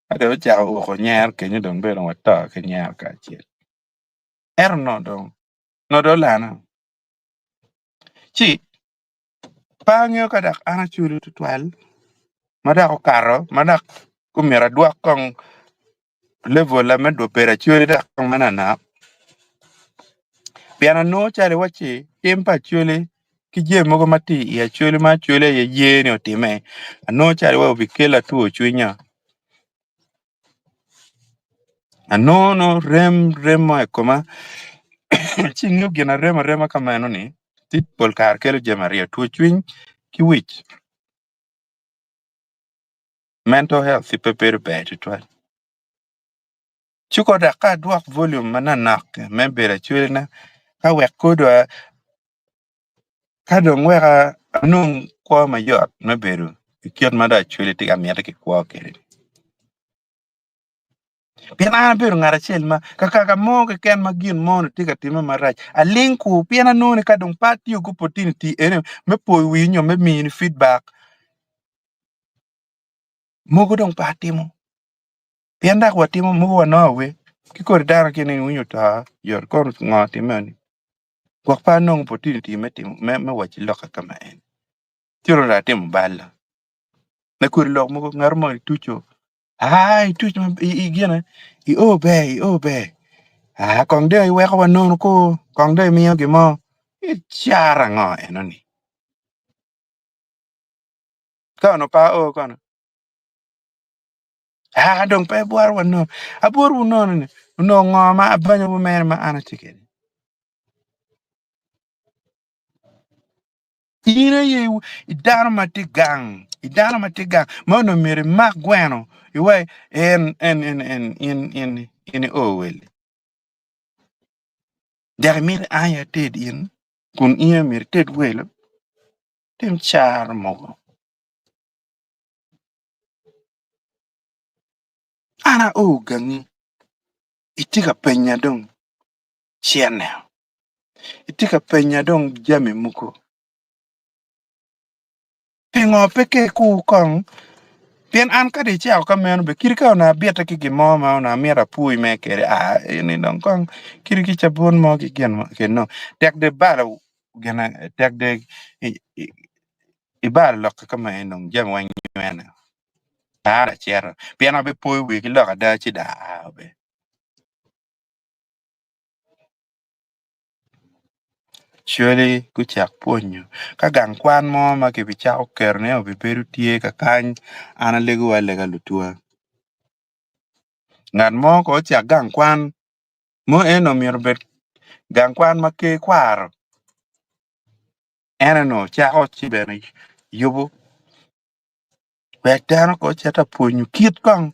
ka dong ocako uko nyer kenyo dong bedo wato ki nyer kacel ento nongo dong nongo dong olana ci pe angeyo ka dok an aculo tutwal ma dok okato ma dok omyero adwok kong level-la me bedo acwali dok kong manana pien anongo calo iwacci tim pa acwali ki jami mogo ma tye i acwali ma acwali aye ye ni otime anongo calo iwaci obikela two cwinya anongo nongo rem rem mo i koma ci ingeyo gin arem arema ka meno ni ci pol kare kelo jami aryo two cwiny ki wic. Mental health pe bedo ber tutwal. Ci ko dok ka adwok volume manonok me bedo acwalina ka wek kodwa ka dong wek anong kwo mayot me bedo i kit ma dong acwali tye ka miti ki kwo kwede. Pien an abedo ngat acel ma kakaka mo keken ma gin mo ni tye ka timme marac aling ku pien anongo ni ka dong pe atiyo ki opportunity eni me poyo wii nyo me mini feedback Mogo dong pe atimo, pien dok watimo mogo wanongo awe ki kodi dano kine ni winyo to yot kono ngo time ni gwok pe anongo opportunity me timo me me waci loka ka ma en ci onongo dong atimo bal la me kodi lok mogo ngat mo ituco aa ituc ma i gine i o ber i o ber aa kong dong iweko wa nono ko kong dong imiyo gin mo i cara ngo eno ni. Ka onongo pe ao kono? Aa, dong pe ibworo wa nono. Abworowu nono ni, onongo ngo ma abanyowu mere ma an atye kwede? In aye i dano ma tye gang, i dano ma tye gang ma onongo myero imak gweno iwaci en en en en in in in i o wele. Dok imito an aye ated in kun in aye myero ited welo tim caro mogo. An ao gangi itye ka penya dong cene. Itye ka penya dong jami mogo. Pingo pe ka ikur kong? Pien an kadi icako ka meno bene kadi ka onongo abite ki gin mo ma onongo amito apwony mere kwede aa eni dong kong kadi ki cabun mo ki gin mo keno tek dong ibalo gine tek dong ibalo lok ka ma eni dong jami weng nywene an acito pien abipoyo wii ki lok ada ci dong aa bene. Coli gucak pwonyo ka gang kwan mo ma kibicako ketone obibedo tye kakany an alegowu alega lutwa ngat mo kono ocak gang kwan mo eno myero obed gang kwan ma ker kwaro en onongo cako ci bene yubo wek dano kono ocit ka pwonyo kit kong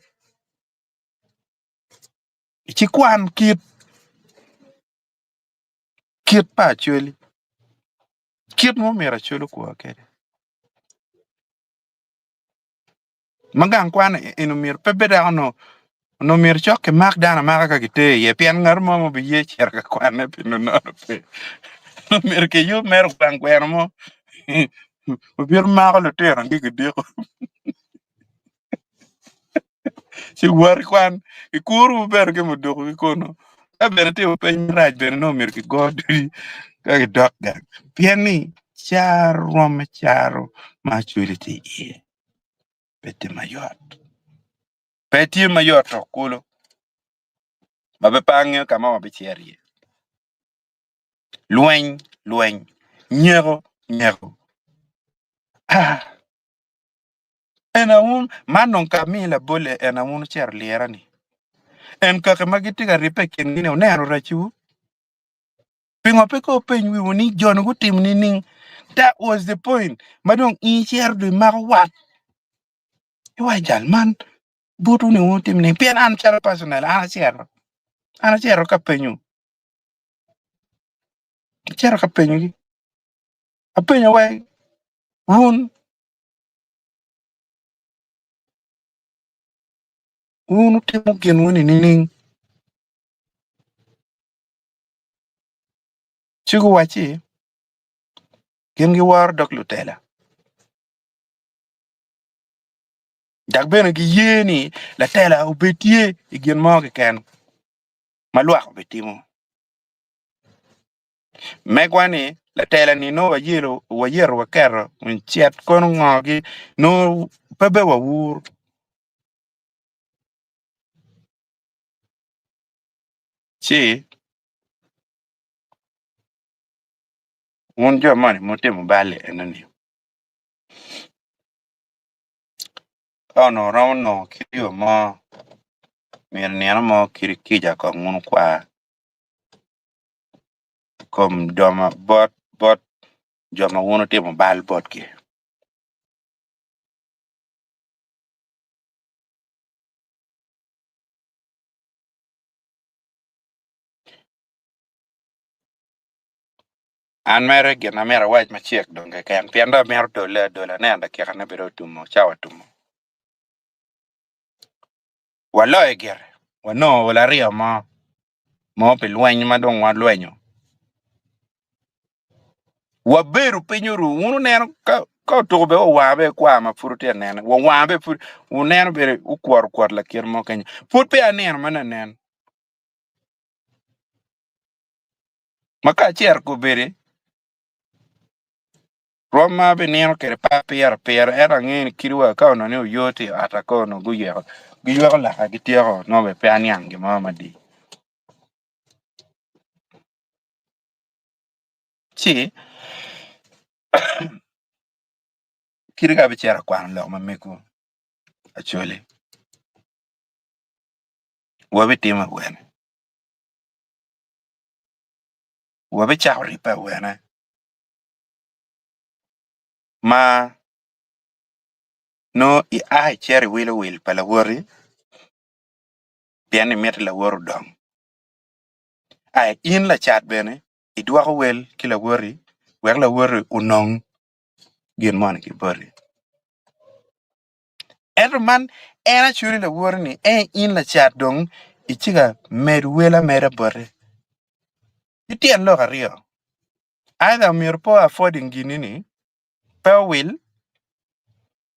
ci kwan kit Kit pa Acholi, kit ma omyero Acholi okwo kwede. Ma gang kwan eni omyero pe bed dako onongo onongo myero cok kimak dano amaka ka gitye iye pien ngat mo ma obiye cito ka kwane pi nono pe. Onongo myero kiyub mere gang kwena mo obino mako lutino gi kidiko. Ci wot ikwan ikuru bene ki muduku ki kunu ka bene itimo peny marac bene nongo myero kigo dudi ka gidok gang pien ni caro rwom me caro ma Acholi tye iye pe tye mayot pe tye mayot to kulu ma pe angeyo ka ma wabicito iye lweny lweny nyeko nyeko ah. En aun, man dong ka amiyi labolle, en aun ocito lira-ni. En kaki ma gitye ka ribbe i kingi-ni oneno racciwu? Pingo pe ka wupeny wiwu ni jo-ni gutimo nining? That was the point ma dong in icito dong imako wat iwaco jal man botwu-ni wun wutimo nining? Pien an calo personal an acito, an acito ka penyo, acito ka penyogi, apenyo wai wun Wun wutimo ginwu ni nining? Ci guwacci, Gin giworo dog lutela, dok bene giye ni latela obed tye i gin mo keken ma lwak obitimo. Megwa-ni, latela-ni nongo wayelo wayero waketo cet kono ngogi nongo pe be wawur. Ci wun jo moni mutimo bal-li enoni, ka onongo wuromo nongo kit yo mo myero nino mo kit kica kong wun wukwar. I kom jo ma bot bot jo ma wun wutimo bal botgi. An mere gin ma myero awac macek dong keken pien dong amito dole adola aneno dakikane bene dong otumo cawa otumo. Waloyo gire wanongo wel aryo mo mo pi lweny ma dong walwenyo. Wabedo piny oru, wun wuneno ka ka otuko bene owanga bene kwar ma pud wutye ka nene, wawanga bene pud wuneno bene wukwoto kwot lakite mo kenyo. Pud peya anino ma nanen. Ma ka acito kobedi, rwom ma abinino kwede pe apiro apira ento angeyo ni kadi wa ka onongo ni oyo tye i ot-ta ka onongo guyweko giyweko laka gityeko nongo bene pe aniang gin mo madit. Ci kadi ka abicito akwano lok ma mego Acholi wabitimo awene wabicako ribbe awene. Ma nongo ia icito iwilo wil pa lawoti pien imito lawoti odong. Ai in lacat bene idwoko wel ki lawoti wek lawoti onong gin moni ki boti. Ento man en acwali lawoti ni en in lacat dong icika med wel ameda bote. Ki tyen lok aryo, either myero pe affording gini ni pe owil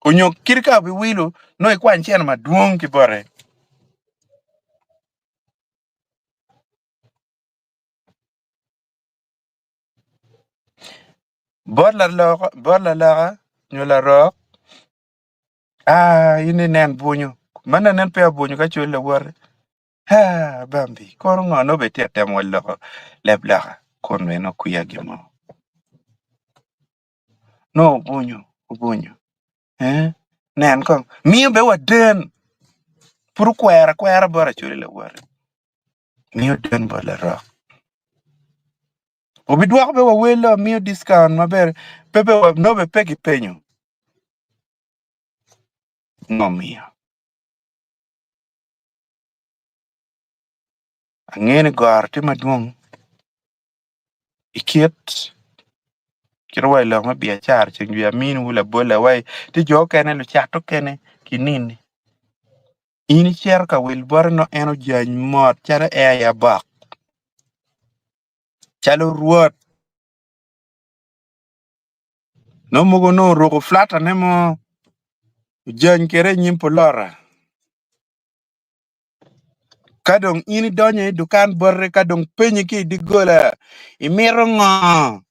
onyo kit ka obiwilo nongo ikwany cene madwong ki bote. Bot laloka nyo larok, aa in inen bwonyo man anen peya obwonyo ka cwali lawote. Haa Bambi kono ngo nongo bene tye ka temo wa loko leb loka kun bene nongo kwiya gin mo nongo obwonyo obwonyo ee nen kong miyo bene wa den pud okwero akwera bot Acholi lawote miyo den bot larok obidwoko bene wa wel dong miyo discount maber pe bene nongo bene pe kipenyo ngo omiyo. Angeyo ni goro tye madwong i kit kit wa i lok me biacara ceng jwi aminiwu labolle wa tye jo okene lucat okene kinini in icito ka wil bote nongo en ojany mot calo en aye abok calo rwot nongo mogo nongo oruko flatane mo ojany kwede i nyim pulota. Ka dong in idonyo i dukan bote ka dong penyi ki i doggola, imito ngo?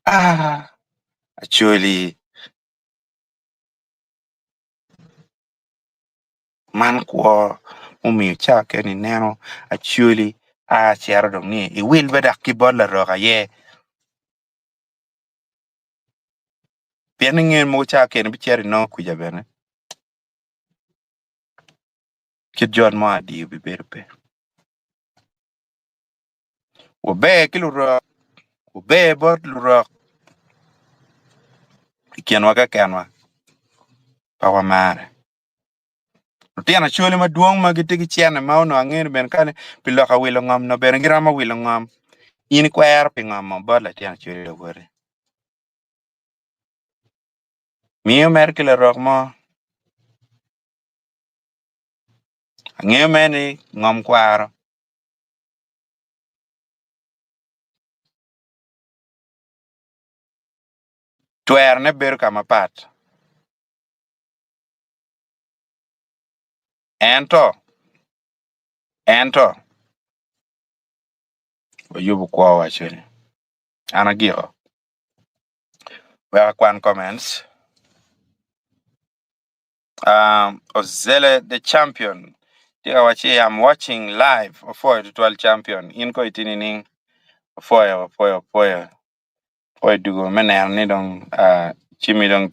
Ah, Acholi, man kwo mumiyo ca kene ineno Acholi a cito dong ni iwil be dok ki bot larok aye. Pien inge mogo ca kene bicito inongo kwica bene. Kit jot mo adi obibedo pe. Waber ki lurok, waber bot lurok i kinwa kekenwa, pe wamare. Lutino acholi madwong ma gitye ki cene ma onongo angeyo ni bene kane pi lok awilo ngom no bene giromo wilo ngom. In ikwero pi ngom mo bot latin acholi lawoti. Miyo mere ki larok mo. Angeyo mere ni ngom kwaro. Twerone bedo ka mapat. Ento, ento, wayubo kwowa cwiny. An agiko. Wek akwan comments. Um, Ozele the champion. Tye ka wacci I'm watching live. Opwoyo tutwal champion. In ko itye nining? Opwoyo, opwoyo, opwoyo. Opwoyo dugo me neno ni dong uh, cimmi dong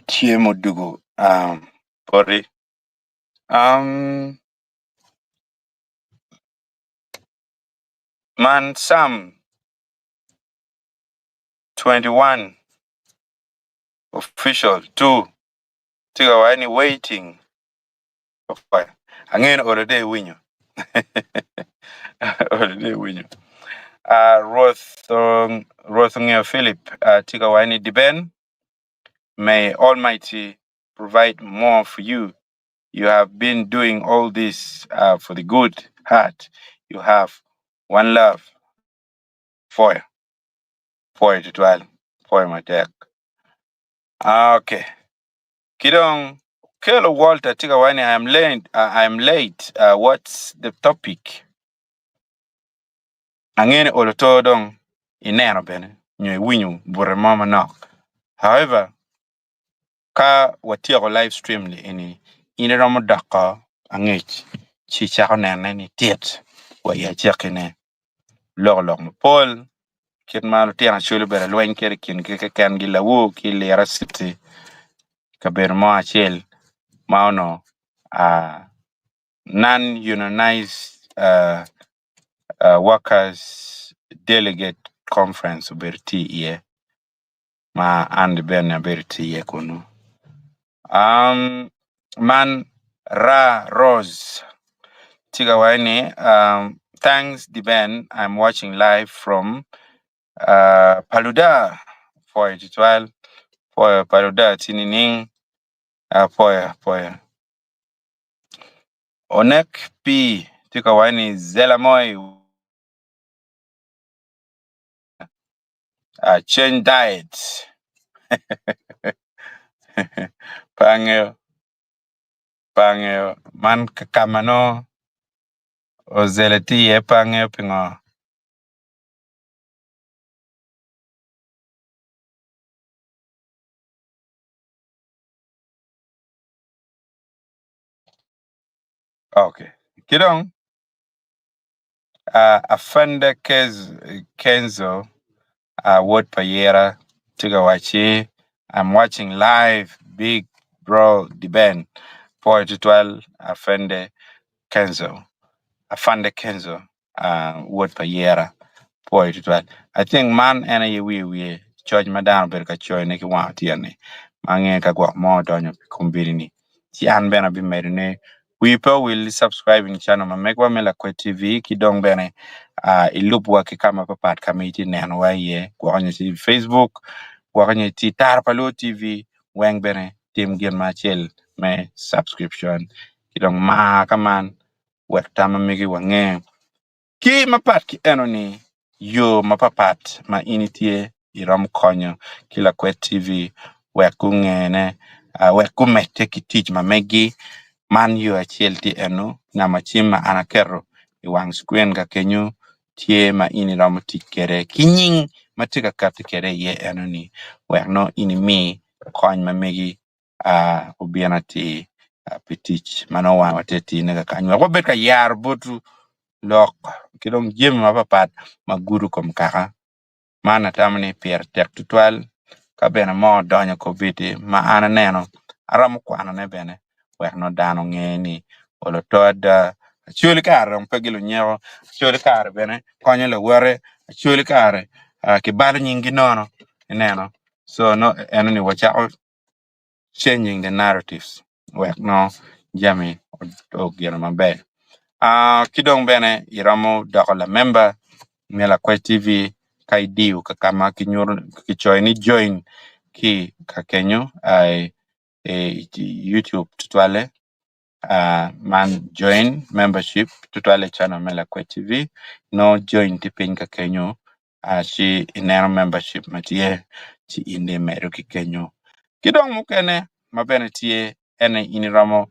tye mudugo um, poti. Um, man Sam 21 official 2 tye ka waco ni waiting angeyo ni olo de iwinyo olo de iwinyo uh, Rwoth um, Rwoth ongeyo Philip uh, tye ka waco ni Diben may Almighty provide more for you you have been doing all this uh, for the good heart you have one love for you Pwoyo tutwal, pwoyo matek. Ah, okay. Ki dong Kelo Walter tye ka waco ni I am late, I am late. What's the topic? Angeyo ni olo to dong ineno bene nyo iwinyo bute mo manok. However, ka watyeko live stream ni eni, in iromo doko angec ci icako nene ni tit wa i acakine. Loko lok mapol kit ma lutino Acholi obedo alweny kwede i kingi kekengi lawor ki Lira City kabedo mo acel ma onongo Non-Unionized Workers Delegate Conference obedo tye iye. ma an bene abedo tye iye kunu. Man Ra Rose tye ka waco ni thanks D'Ben I'm watching live from Paluda apwoyo tutwal apwoyo Paluda tye nining apwoyo apwoyo. Onek P tye ka waco ni Zela Moi change diet pe angeyo pe angeyo man ka ma nongo ozele tye iye pe angeyo pingo. Ok ki dong Afande Kenzo wod pa Yira tye ka wacci I'm watching live big bro D'Ben pwoyo tutwal Afande Kenzo Afande Kenzo wod pa Yera pwoyo tutwal I think man en aye wiye wiye coc ma dano obedo ka coyone ki wang otyeno-ni ma ange ka gwok mo odonyo i kom bino-ni ci an bene abimedone wii pe owil ki subscribing channel ma megwa me Lakwed TV ki dong bene ilubwa ki ka mapapat ka ma itye nenowa iye gwok nyo itye i Facebook gwok nyo itye i Tara pa Luo TV weng bene tim gin ma acel me subscription ki dong mar ka man wek tam ma megi wange. Ki mapat ki eno-ni, yo mapapat ma in itye iromo konyo ki Lakwed TV wek gungene, wek gumedde ki tic ma megi. Man yo acel tye eno, namba cim ma an aketo i wang screen ka kenyo tye ma in iromo tic kwede ki nying ma tye ka kati kwede iye eno-ni wek nongo in imi kony ma megi obino atir pi tic ma nongo wan watye ka tiyone kakany wek wabed ka yaro botwu lok ki dong jami mapatpat ma gudo kom kaka. Man atamo ni pire tek tutwal ka bene mo odonyo kombeddi ma an aneno aromo kwanone bene wek nongo dano onge ni olo to ada acwali kare dong pe gilunyeko acwali kare bene konyo lawote acwali kare kibalo nyinggi nono ineno so nongo enoni wacako changing the narratives wek nongo jami ogine maber. Ki dong bene iromo doko lamemba me Lakwec TV ka idiyo ka ka ma kicoyo ni join ki ka kenyo i YouTube tutwalle man join membership tutwalle i channel me Lakwec TV nongo join tye piny ka kenyo ci ineno membership ma tye ci in dong imedo ki kenyo. Ki dong mukene ma bene tye ene in iromo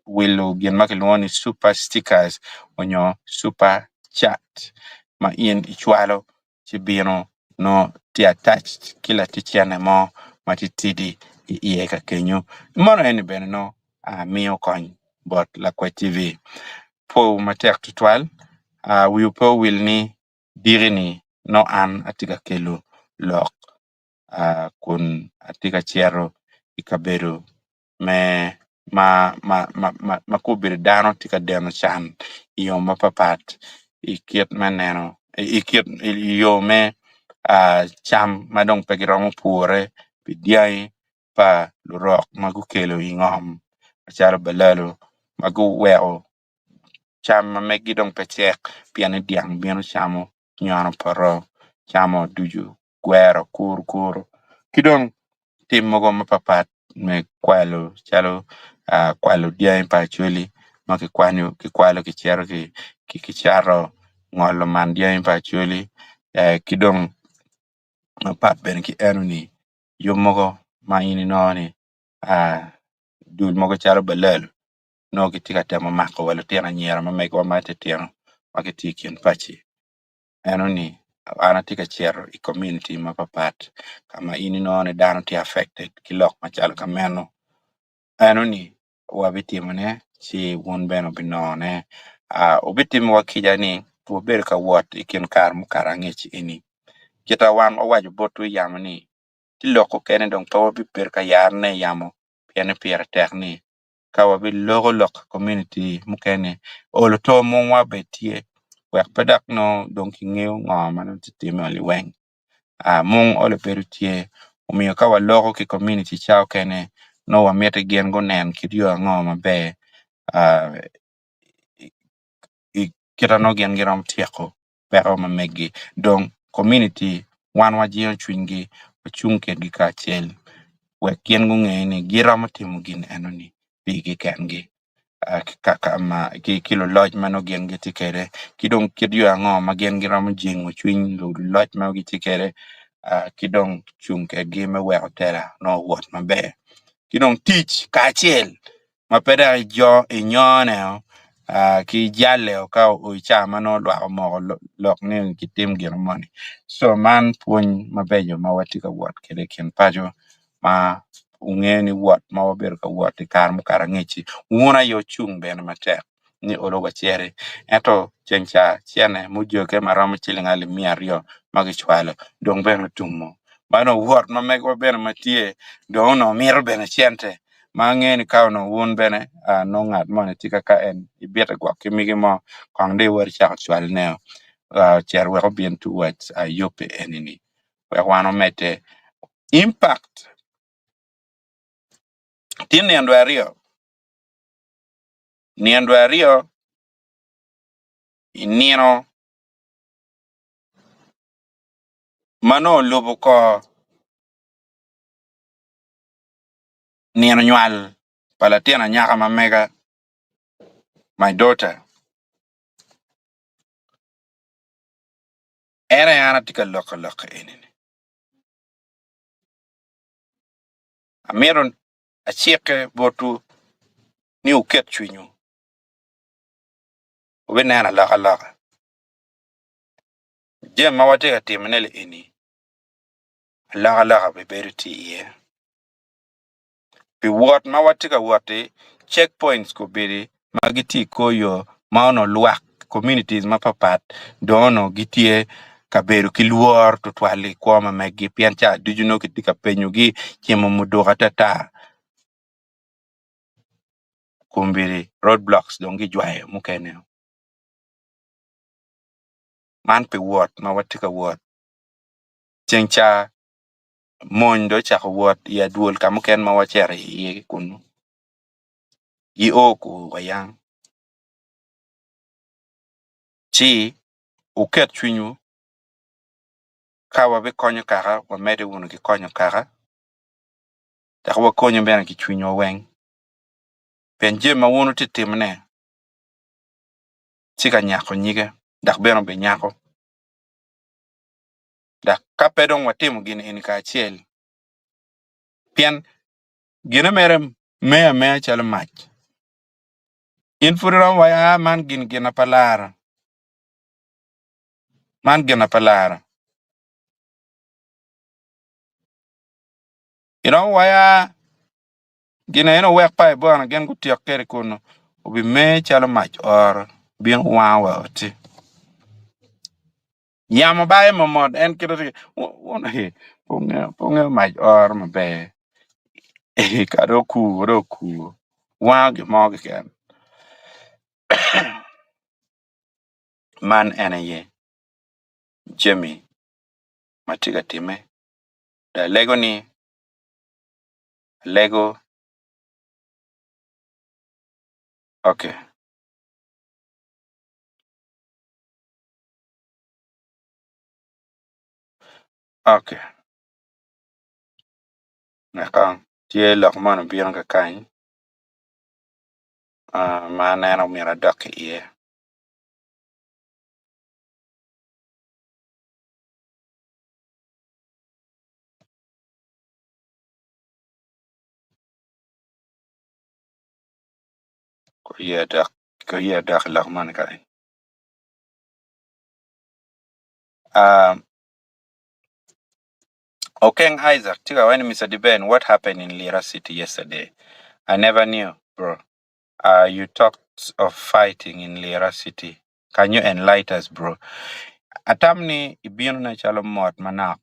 wilo gin ma kilwongo ni super stickers onyo super chat ma in icwalo ci bino nongo tye attached ki laticene mo ma titidi i iye ka kenyo mono eni bene nongo miyo kony bot Lakwec TV. Po matek tutwal wiwu pe owil ni diki-ni nongo an atye ka kelo lok kun atye ka cito i kabedo me ma kobedo dano tye ka deno can i yo mapapat i kit me neno i yo me cam ma dong pe giromo pure pi dyangi pa lurok ma gukelo i ngom macalo balalo ma guweko cam ma megi dong pe cek pien ni dyang bino camo nyono poto camo ducu gwero kurukuru ki dong tim mogo mapapat me kwalo calo kwalo dyangi pa acholi ma kikwalo kicito kicato ngolo man dyangi pa acholi ki dong mapat bene ki enoni yub mogo ma in inongo ni dul mogo calo balal nongo gitye ka temo mako wa lutino anyira ma megiwa ma titino ma gitye i kin paci enoni an atye ka cito i komuniti mapapat ka ma in inongo ni dano tye affected ki lok macalo ka meno enoni wabitimone ci wun bene wubinongone wubitimowa kica ni wabedo ka wot i kin kare mukato angec eni kita wan wawaco botwu yamo ni ci lok okene dong pe wabibedo ka yarone yamo pien ni pire tek ni ka wabiloko lok i komuniti mukene olo to mungwa bene tye wek pe dok nongo dong kingeyo ngo ma nongo tye ka timme liweng. Mung olo bedo tye omiyo ka waloko ki komuniti ca okene nongo wamiti gin gunen kit yo ango maber kit ma nongo gin giromo tyeko peko ma meggi dong komuniti wan wajingo cwinygi wacung kwedgi kacel wek gin gunge ni giromo timo gin enoni pigi kengi ki luloc ma nongo gin gitye kwede ki dong kit yo ango ma gin giromo jingo cwiny luloc ma gitye kwede ki dong cung kwedgi me weko tela nongo owot maber ki dong tic kacel ma pe dok inyone ki jalle ka oo i caa ma nongo lwak omoko lok ni gitim gin moni co man pwony mabeco ma watye ka wot kwede i kin paco ma wungeyo ni wot ma wabedo ka wot i kare mukato angec-ci wun aye wucung bene matek ni olo waciti ento ceng ca cene mujoge ma romo ciling alip miya aryo ma gicwalo dong bene otumo ma dong wot ma megwa bene ma tye dong onongo mito bene cente ma angeyo ni ka onongo wun bene nongo ngat moni tye ka en ibite gwok ki migi mo kong dong iwot icako cwalone ocito wek obin towards yubbe eni-ni wek wan omedde impact tye nino aryo, nino aryo i nino ma nongo olubo kor Nino nywal pa latin anyaka ma mega, my daughter, en aye an atye ka loko lok eni-ni. Amito acikke botwu ni wuket cwinywu, wubineno alokaloka. Jami ma watye ka timone eni alokaloka bibedo tye iye. Pi wot ma watye ka wot-ti, checkpoints gubedo ma gitye i kor yo ma onongo lwak communities mapatpat dong onongo gitye ka bedo ki lworo tutwal i kwo ma meggi pien ca ducu nongo kitye ka penyogi cimo muduku atata kombeddi road blocks dong gijwayo mukene man pi wot ma watye ka wot ceng ca Mony dong ocako wot i adwol ka mukene ma wacito iye ki kunnu gio wa yang ci wuket cwinywu ka wabikonyo kaka wamedde wunu ki konyo kaka dok wakonyu bene ki cwinywa weng pien jami ma wun wutye ka timone tye ka nyako nyige dok bene obinyako. Dok ka pe dong watimo gin eni kacel, pien gine mere mey ameya calo mac, in pud iromo waco, 'Aa, man gin gina pa lara, man gina pa lara. Iromo waco, 'Aa, gin eno wek pa ibona gin gutyek kwede kunnu, obime calo mac oro, bino wango wa oti. Yamo bayo momot en kite tye pe ongeyo mac oro maber ka dong okur dong okur wango gin mo keken man en aye jami ma tye ka timme dong alego ni alego ok. Ok eka tye lok moni obino kakany ma aneno myero adok iye. Oye adok i lok moni kany. Okeng Isaac tye ka waco ni Mister Deben what happened in Lira city yesterday? I never knew bro. You talked of fighting in Lira city. Can you enlight us bro? Atam ni ibino nen calo mot manok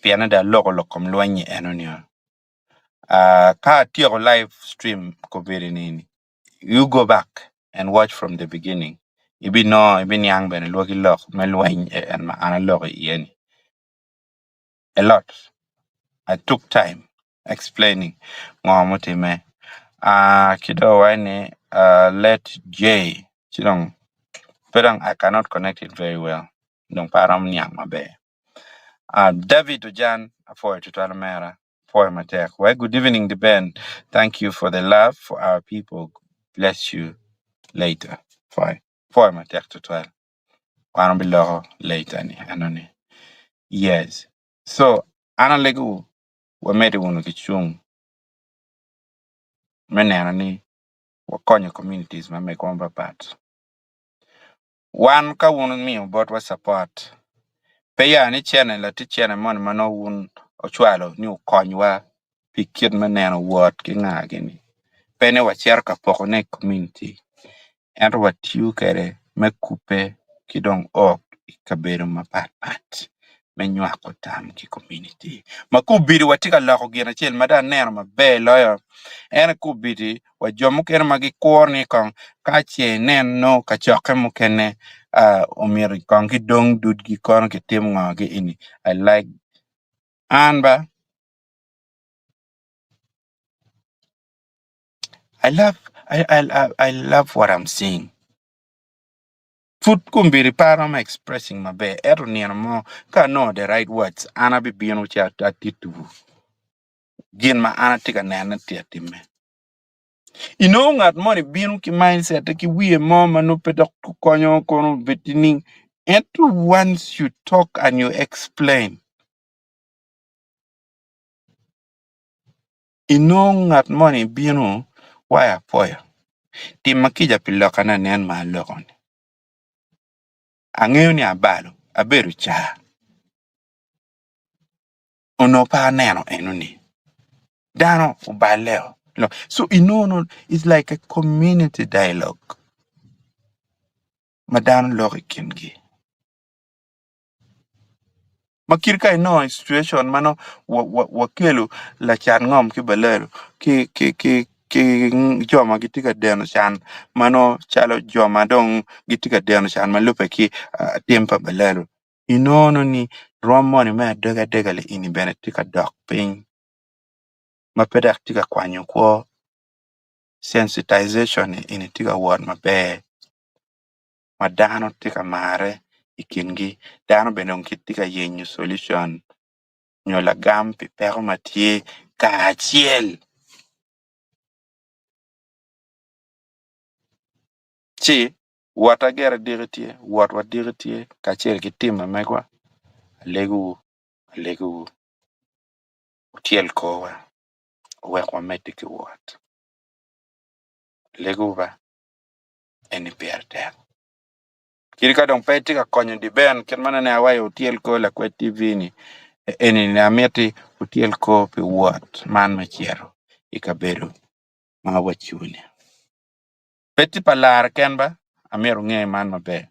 pien ni dong aloko lok kom lweny-nyi eno-ni. Ka atyeko live stream kombeddi ni You go back and watch from the beginning ibinongo ibiniang bene lwaki lok me lweny en ma an aloko iye ni. A lot. I took time explaining ngo mutime. Uh, ki dong waco ni uh, let J ci dong pe dong I cannot connect it very well. Dong pe aromo niang maber. Uh, David Ojan, apwoyo tutwal omera. Apwoyo matek. Well, good evening, the band. Thank you for the love for our people. Bless you later. Pwoyo. Pwoyo matek tutwal. Wan wabiloko later ni enoni. Yes. So, an alego wamede wunu ki cung me neno ni wakonyo communities ma megwa mapat. Wan ka wun omiyo botwa support, pe ya ni cene latic cene moni ma nongo wun ocwalo ni okonywa pi kit me neno wot ki nga gini. Pe ni wacito ka pokone i community. Ento watiyo kwede me kubbe ki dong ok i kabedo mapatpat me nywako tam ki kominiti. Ma kubidi watye ka loko gin acel ma dong aneno maber loyo en aye kubidi wa jo mukene ma gikuro ni kong ka ce ineno kacokke mukene omyero kong gidong dudgi kono kitim ngo ki eni I like an ba I love I, I, I love what I'm seeing. Pud kombeddi pe aromo expressing maber ento nino mo ka anongo the right words an abibino ci atittiwu gin ma an atye ka nene tye atimme. Inongo ngat moni bino ki mindset ki wiye mo ma nongo pe dok konyo kono obed nining ento once you talk and you explain inongo ngat moni bino wai apwoyo Timma kica pi lokana nen ma aloko-ni. Angeyo ni abalo, abedo car. Onongo pe aneno enoni. Dano oballe-o. So inongo it's like a community dialogue ma dano loko i kingi. Ma kit ka inongo i situation ma nongo wakelo lacat ngom ki balalo ki jo ma gitye ka deno can ma nongo calo jo ma dong gitye ka deno can ma lubbe ki tim pa balalo inongo ni rwom moni me adega adega eni bene tye ka dok piny ma pe dok tye ka kwanyo kwo sensitization eni tye ka wot maber. ma dano tye ka marre i kingi dano bene dong gitye ka yenyo solution nyo lagam pi peko ma tye kacel ci wotta gire diki tye wotwa diki tye kacel ki tim ma megwa alegowu alegowu wutyel korwa wuwek wamedde ki wot alegowu ba. eni pire tek. Kadi ka dong pe itye ka konyo di ben kit ma nene awaco wutyel kor lakwed TV ni eni ni amiti wutyel kor pi wot man me cito i kabedo ma wacibo-ni. Pe tye pa lar keken ba, amyero wunge man maber.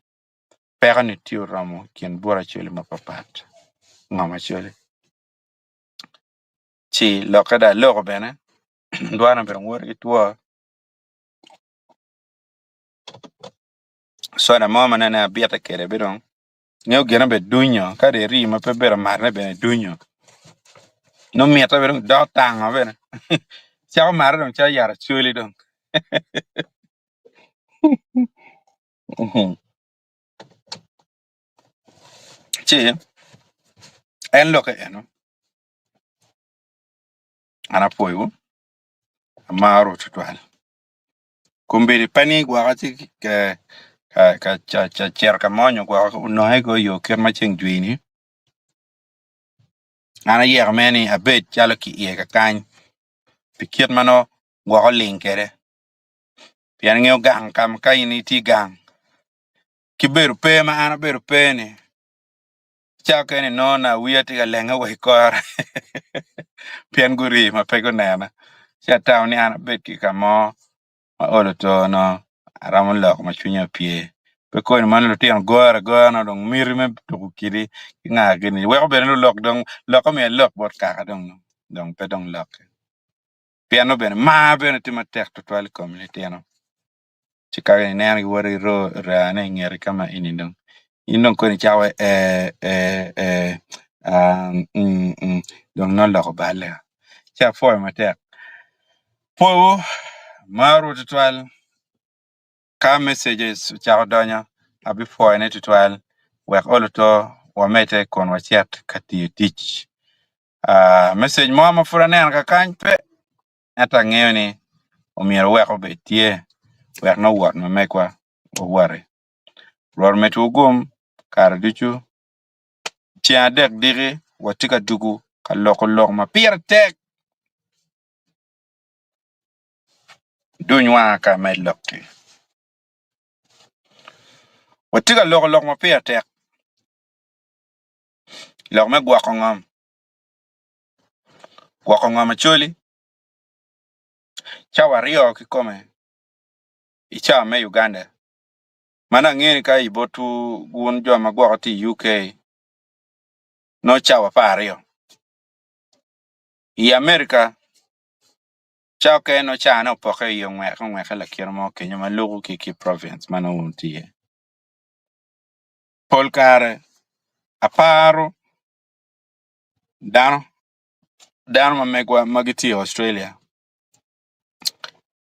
Peko-ni tye oromo i kin bur acoli mapapat. Ngom acoli. Ci lokke dong aloko bene, dwana obedo ngwor ki two. Soda mo ma nene abite kwede bene dong ngeyo gine bene dunyo ka dong iri ma pe bedo amatone bene dunyo nongo mitte bene dong doko tango bene cako mate dong calo yat acholi dong ci en lokke eno an apwoyowu amaro tutwal. Kombeddi pe ni gwoko ci ka cito ka mo nyo gwoko ononge go yo kit ma ceng jwi-ni an ayeko mere ni abed calo ki iye kakany pi kit ma nongo gwoko ling kwede pien ingeyo gang ka ma ka in itye gang ki bedo pe ma an abedo pe-ni Ca okene inongo na wiya tye ka lenge wa i kora pien guri ma pe gunena ci atamo ni an abed ki ka mo ma olo to nongo aromo lok ma cwinya opye pe koni ma nongo lutino gora agora nongo dong miti me tuko kidi ki nga gini weko bene lulok dong lokke myero alok bot kaka dong dong pe dong lokke pien nongo bene mar bene tye matek tutwal i kom litino. Ci ka ineno giwoto ki rane i ngeti ka ma eni dong in dong koni icako ee ee ee. Ah, mm, mm, dong nongo lok oballe. Ci apwoyo matek. Pwowu, marwu tutwal. Ka messages ocako donyo, abipwoyone tutwal wek olo to wamedde kun wacit ka tiyo tic. Ah, message mo ma pud aneno kakany pe, ento angeyo ni omyero wek obed tye wek nongo wot ma megwa owoti. Rwot omedwu gum kare ducu. Ceng adek diki watye ka dwogo ka loko lok ma pire tek. Duny wanga ka med lok-ki. Watye ka loko lok ma pire tek, lok me gwoko ngom, gwoko ngom Acholi cawa aryo kikome i cawa me Uganda. Man angeyo ni ka i botwu wun jo ma gwoko tye i UK nongo cawa 12. I America Ca okene nongo cane opokke iye ongweke ongweke lakite mo kenyo ma luko ki ki province ma nongo wun wutye iye. Pol kare aparo dano dano ma megwa ma gitye i Australia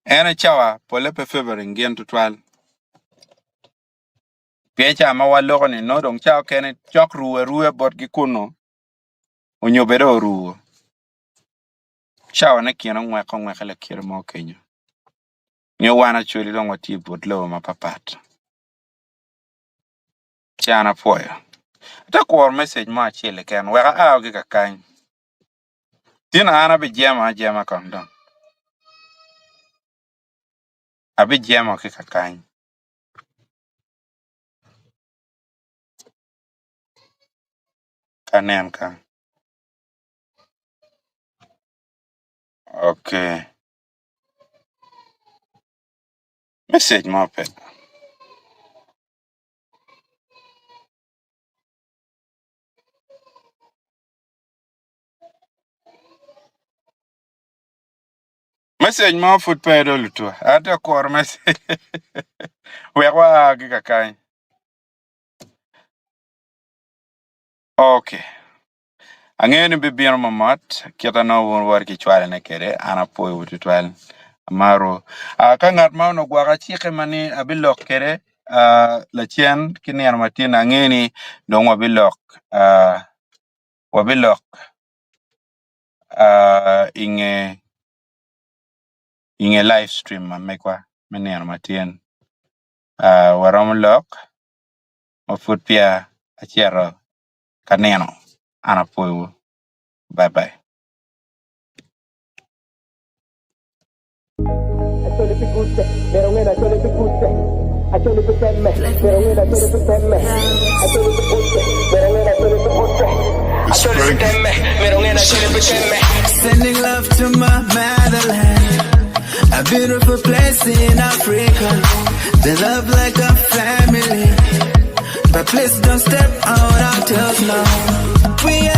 en aye cawa pole pe favoring gin tutwal pien ca ma waloko ni nongo dong ca okene cok ru aruya botgi kunu onyo bene oru. Cawane kine ongweko ongweka lakite mo kenyo nyo wan Acholi dong watye i but lobo mapapat. Ci an apwoyo. Ate kuro message mo acel keken wek aa ki kakany. Tin an abijemo ajema kong dong. Abijemo ki kakany. Ka nen kany. Okay. Message mo pe. Message mo pud pe do lutua. Ate kuro message. Wek waa ki kakany. Okay. Angeyo ni bibino mamot kit a nongo wun wuwoto ki cwalone kwede, an apwoyowu twatwal. Amarowu. Ah, ka ngat ma onongo gwoko acikke ma ni abilok kwede ah, lacen ki nino ma tin, angeyo ni dong wabilok ah, wabilok ah, i nge i nge live stream ma megwa me nino ma tin. Ah, waromo lok ma pud peya acito ka nino an apwoyowu bye bye. Acholi pi kutte, myero onge ni acholi pi kutte. Acholi pi temme, myero onge ni acholi pi temme. Acholi pi kutte, myero onge ni acholi pi kutte. Acholi pi temme, myero onge ni acholi pi temme. Sending love to my motherland, a beautiful place in Africa. They love like a family. But please don't step out of now. We are.